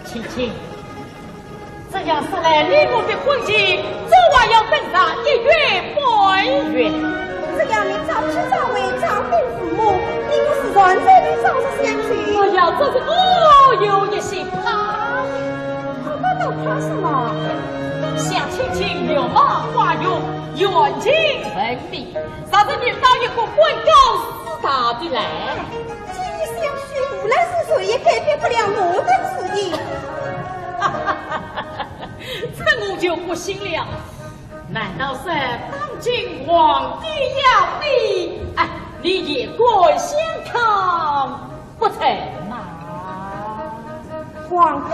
青青，这样说来，你我的婚期总还要等上一月半月。只要你早去早回，早禀父母，你我自然在你早日相聚。哎呀，这是我有一些怕。怕，怕，怕什么？想青青容貌花容， 远近闻名，若是遇到一个官高势大的来，哎，这一想去，无论是谁也改变不了我的主意。这我就不信了。难道是当今皇帝要你，哎，你也敢相抗？不哎妈！皇帝，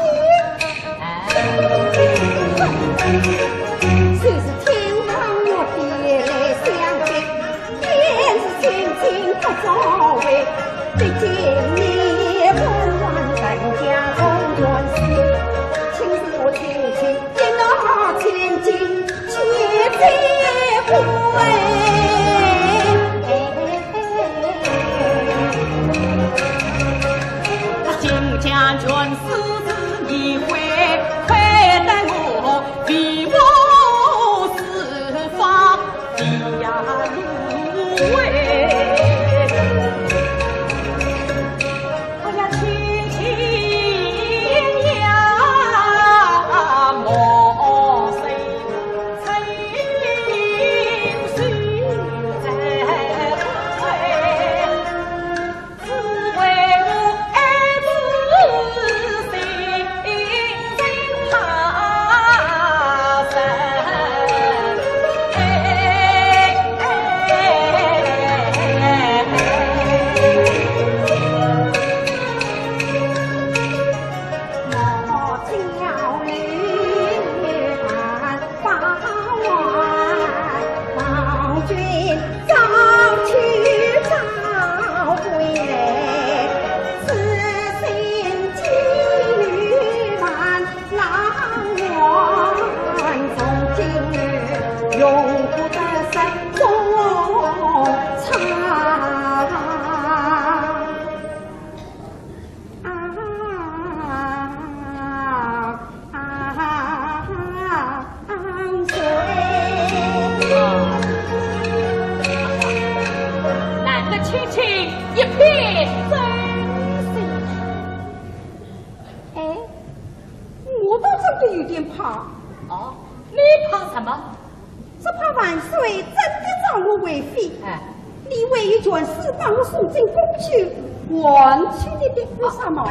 哎，谁是天堂落地来相见，天是千金不足为，毕竟你温婉人家中权势，请是我亲亲一诺千金。 难得卿卿一片真心。哎，我倒真的有点怕。哦，你怕什么？ 只怕万岁真的召我为妃，哎。你还有权势把我送进宫去，还请你的为什么？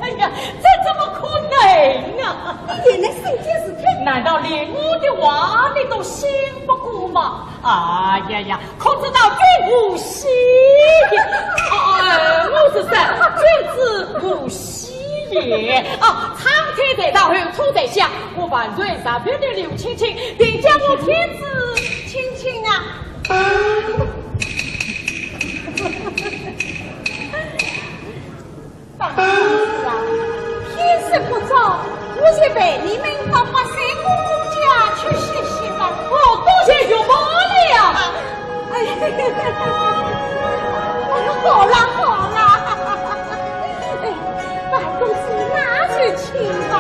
哎呀，这怎么可能啊？你也能身兼事听。难道连我的话你都信不过吗？哎呀呀，可知道君无戏言？哎，我是说，君子无戏 也。哦，苍天在上，后土在下，我万岁十分的刘卿卿，定叫我天子卿卿啊。大公子啊，天色不早，我先陪你们到八仙姑姑家去歇歇吧。哦，多谢玉宝了呀。 哎，好啦，好啦。哎，大公子拿去请吧。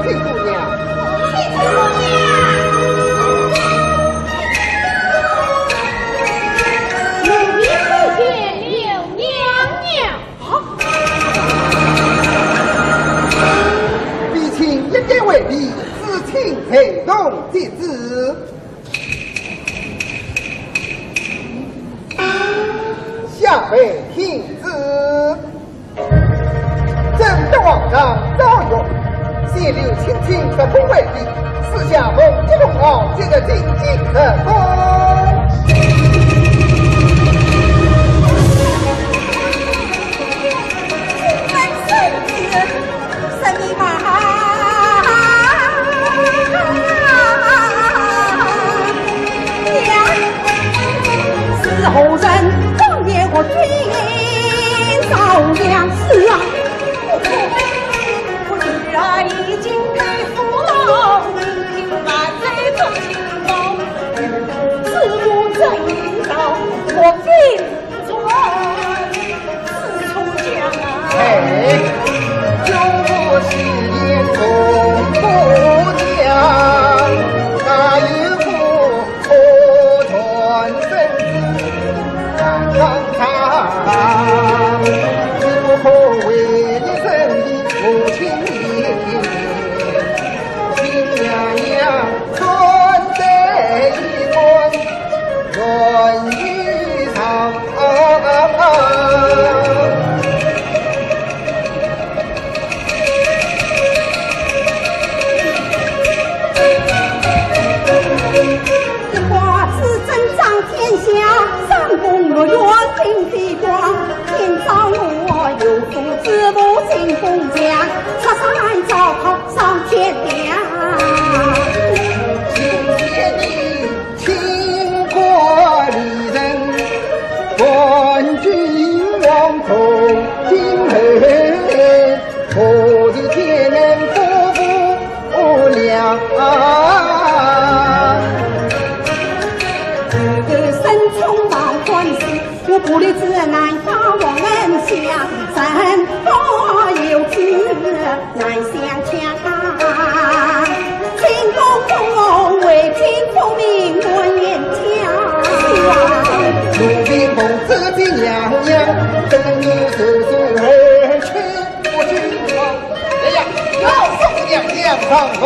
请姑娘。请姑娘。啊！比亲一点为礼，至亲陪同即止。 下跪听旨。朕得皇上诏曰，先留亲亲入宫为礼，赐下凤衣凤袄，即入京入宫。臣民啊！呀，是何人当夜和君商量？是啊，我女儿已经被父王，万岁，忠心，子不争朝，我非 一花之争长天下，三宫六院定飞光。今朝我有福之福清风墙，插山招桃上天梁。 清官离人，伴君王同今后，何时天能不不良？身充满欢喜，我不立志难发王恩相，人不由己。 难相见，清宫宫楼为君复命满园墙。奴婢奉旨见娘娘，登门受受而去不去。哎呀，要送娘娘上楼。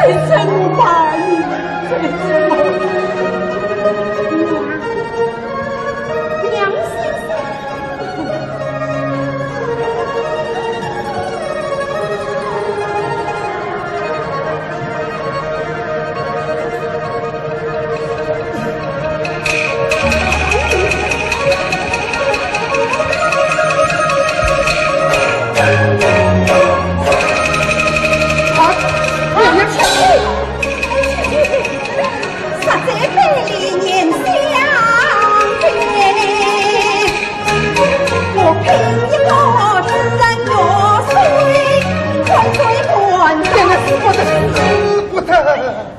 这怎么办呢？这怎么办？娘，娘，先生。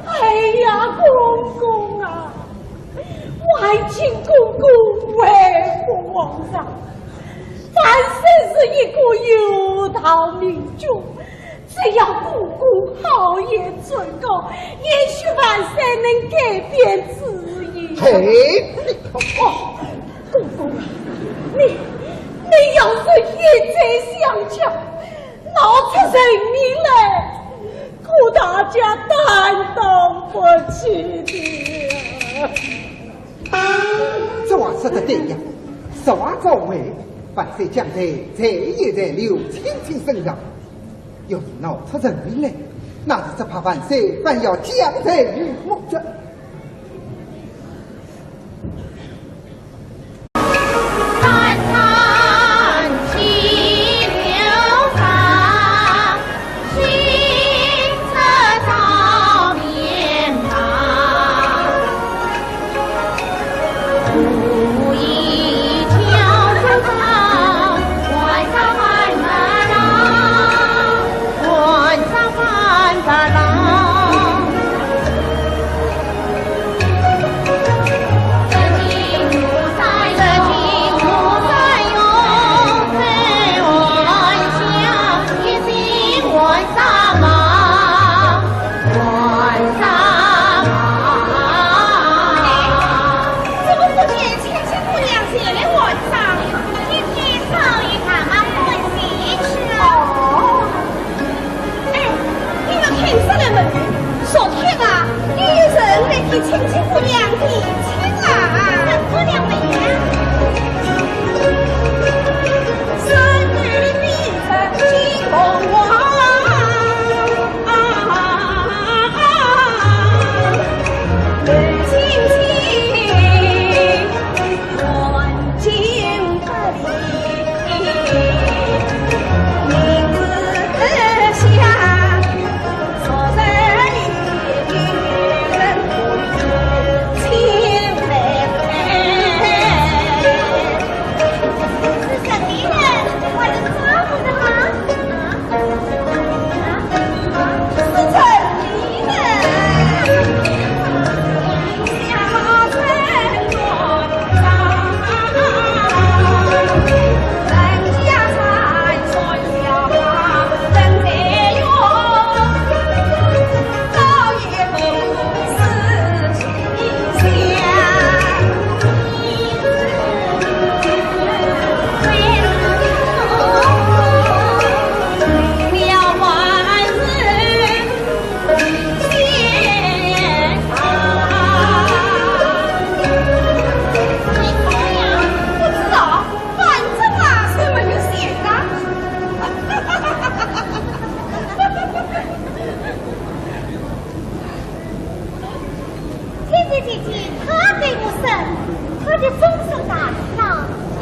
哎呀，公公啊，万请公公回复皇上，万岁是一个有道明君， 只要公公好言忠告，也许万岁能改变主意。嘿，你看，哦，公公啊，你，你要是一再相叫，闹出人命来，可大家担当不起的。这话说得对呀，实话照会，万岁将罪罪也在刘青青身上。 要是闹出人命来，那是只怕万岁反要将罪于我这。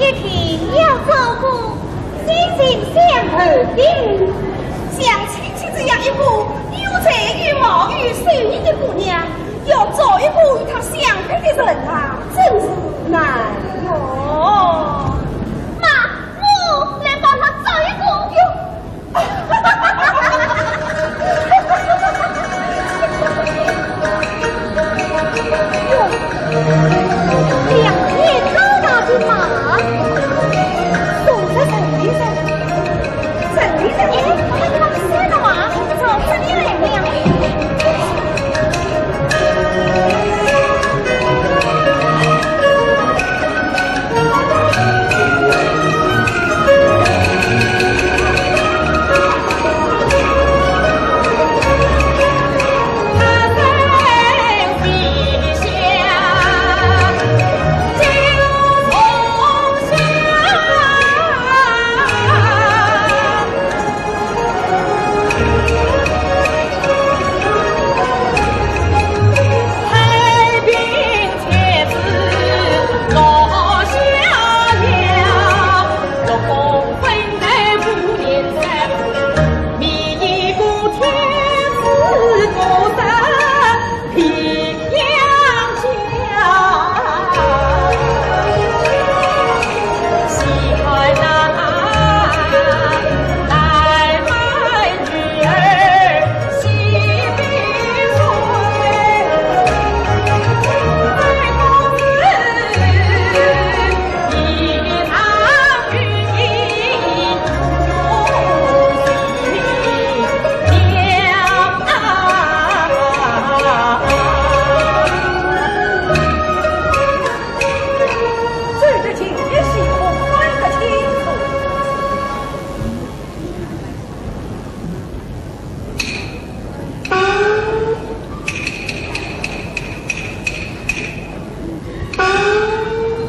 一定要做个心心相印的。像青青这样一个有才有貌有手艺的姑娘，要找一个与她相配的人啊，真是难哟。妈，我来帮她找一个。哟， 哟，两匹高大的马，送给陈夫人。陈夫人，哎，他们是的马，从这里来的呀。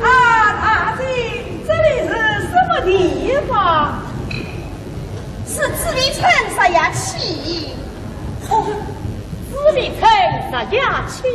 啊，大姐，这里是什么地方？是紫禁城啥呀去？哦，紫禁城啥呀去？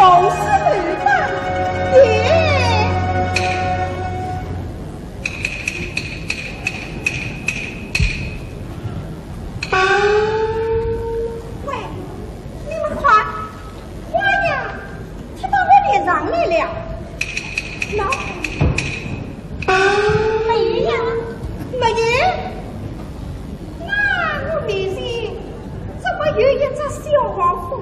红丝头发也。喂，你们看，花呀，贴到我脸上来了。喏，没有呀，没有。那我面前怎么有一只小黄蜂？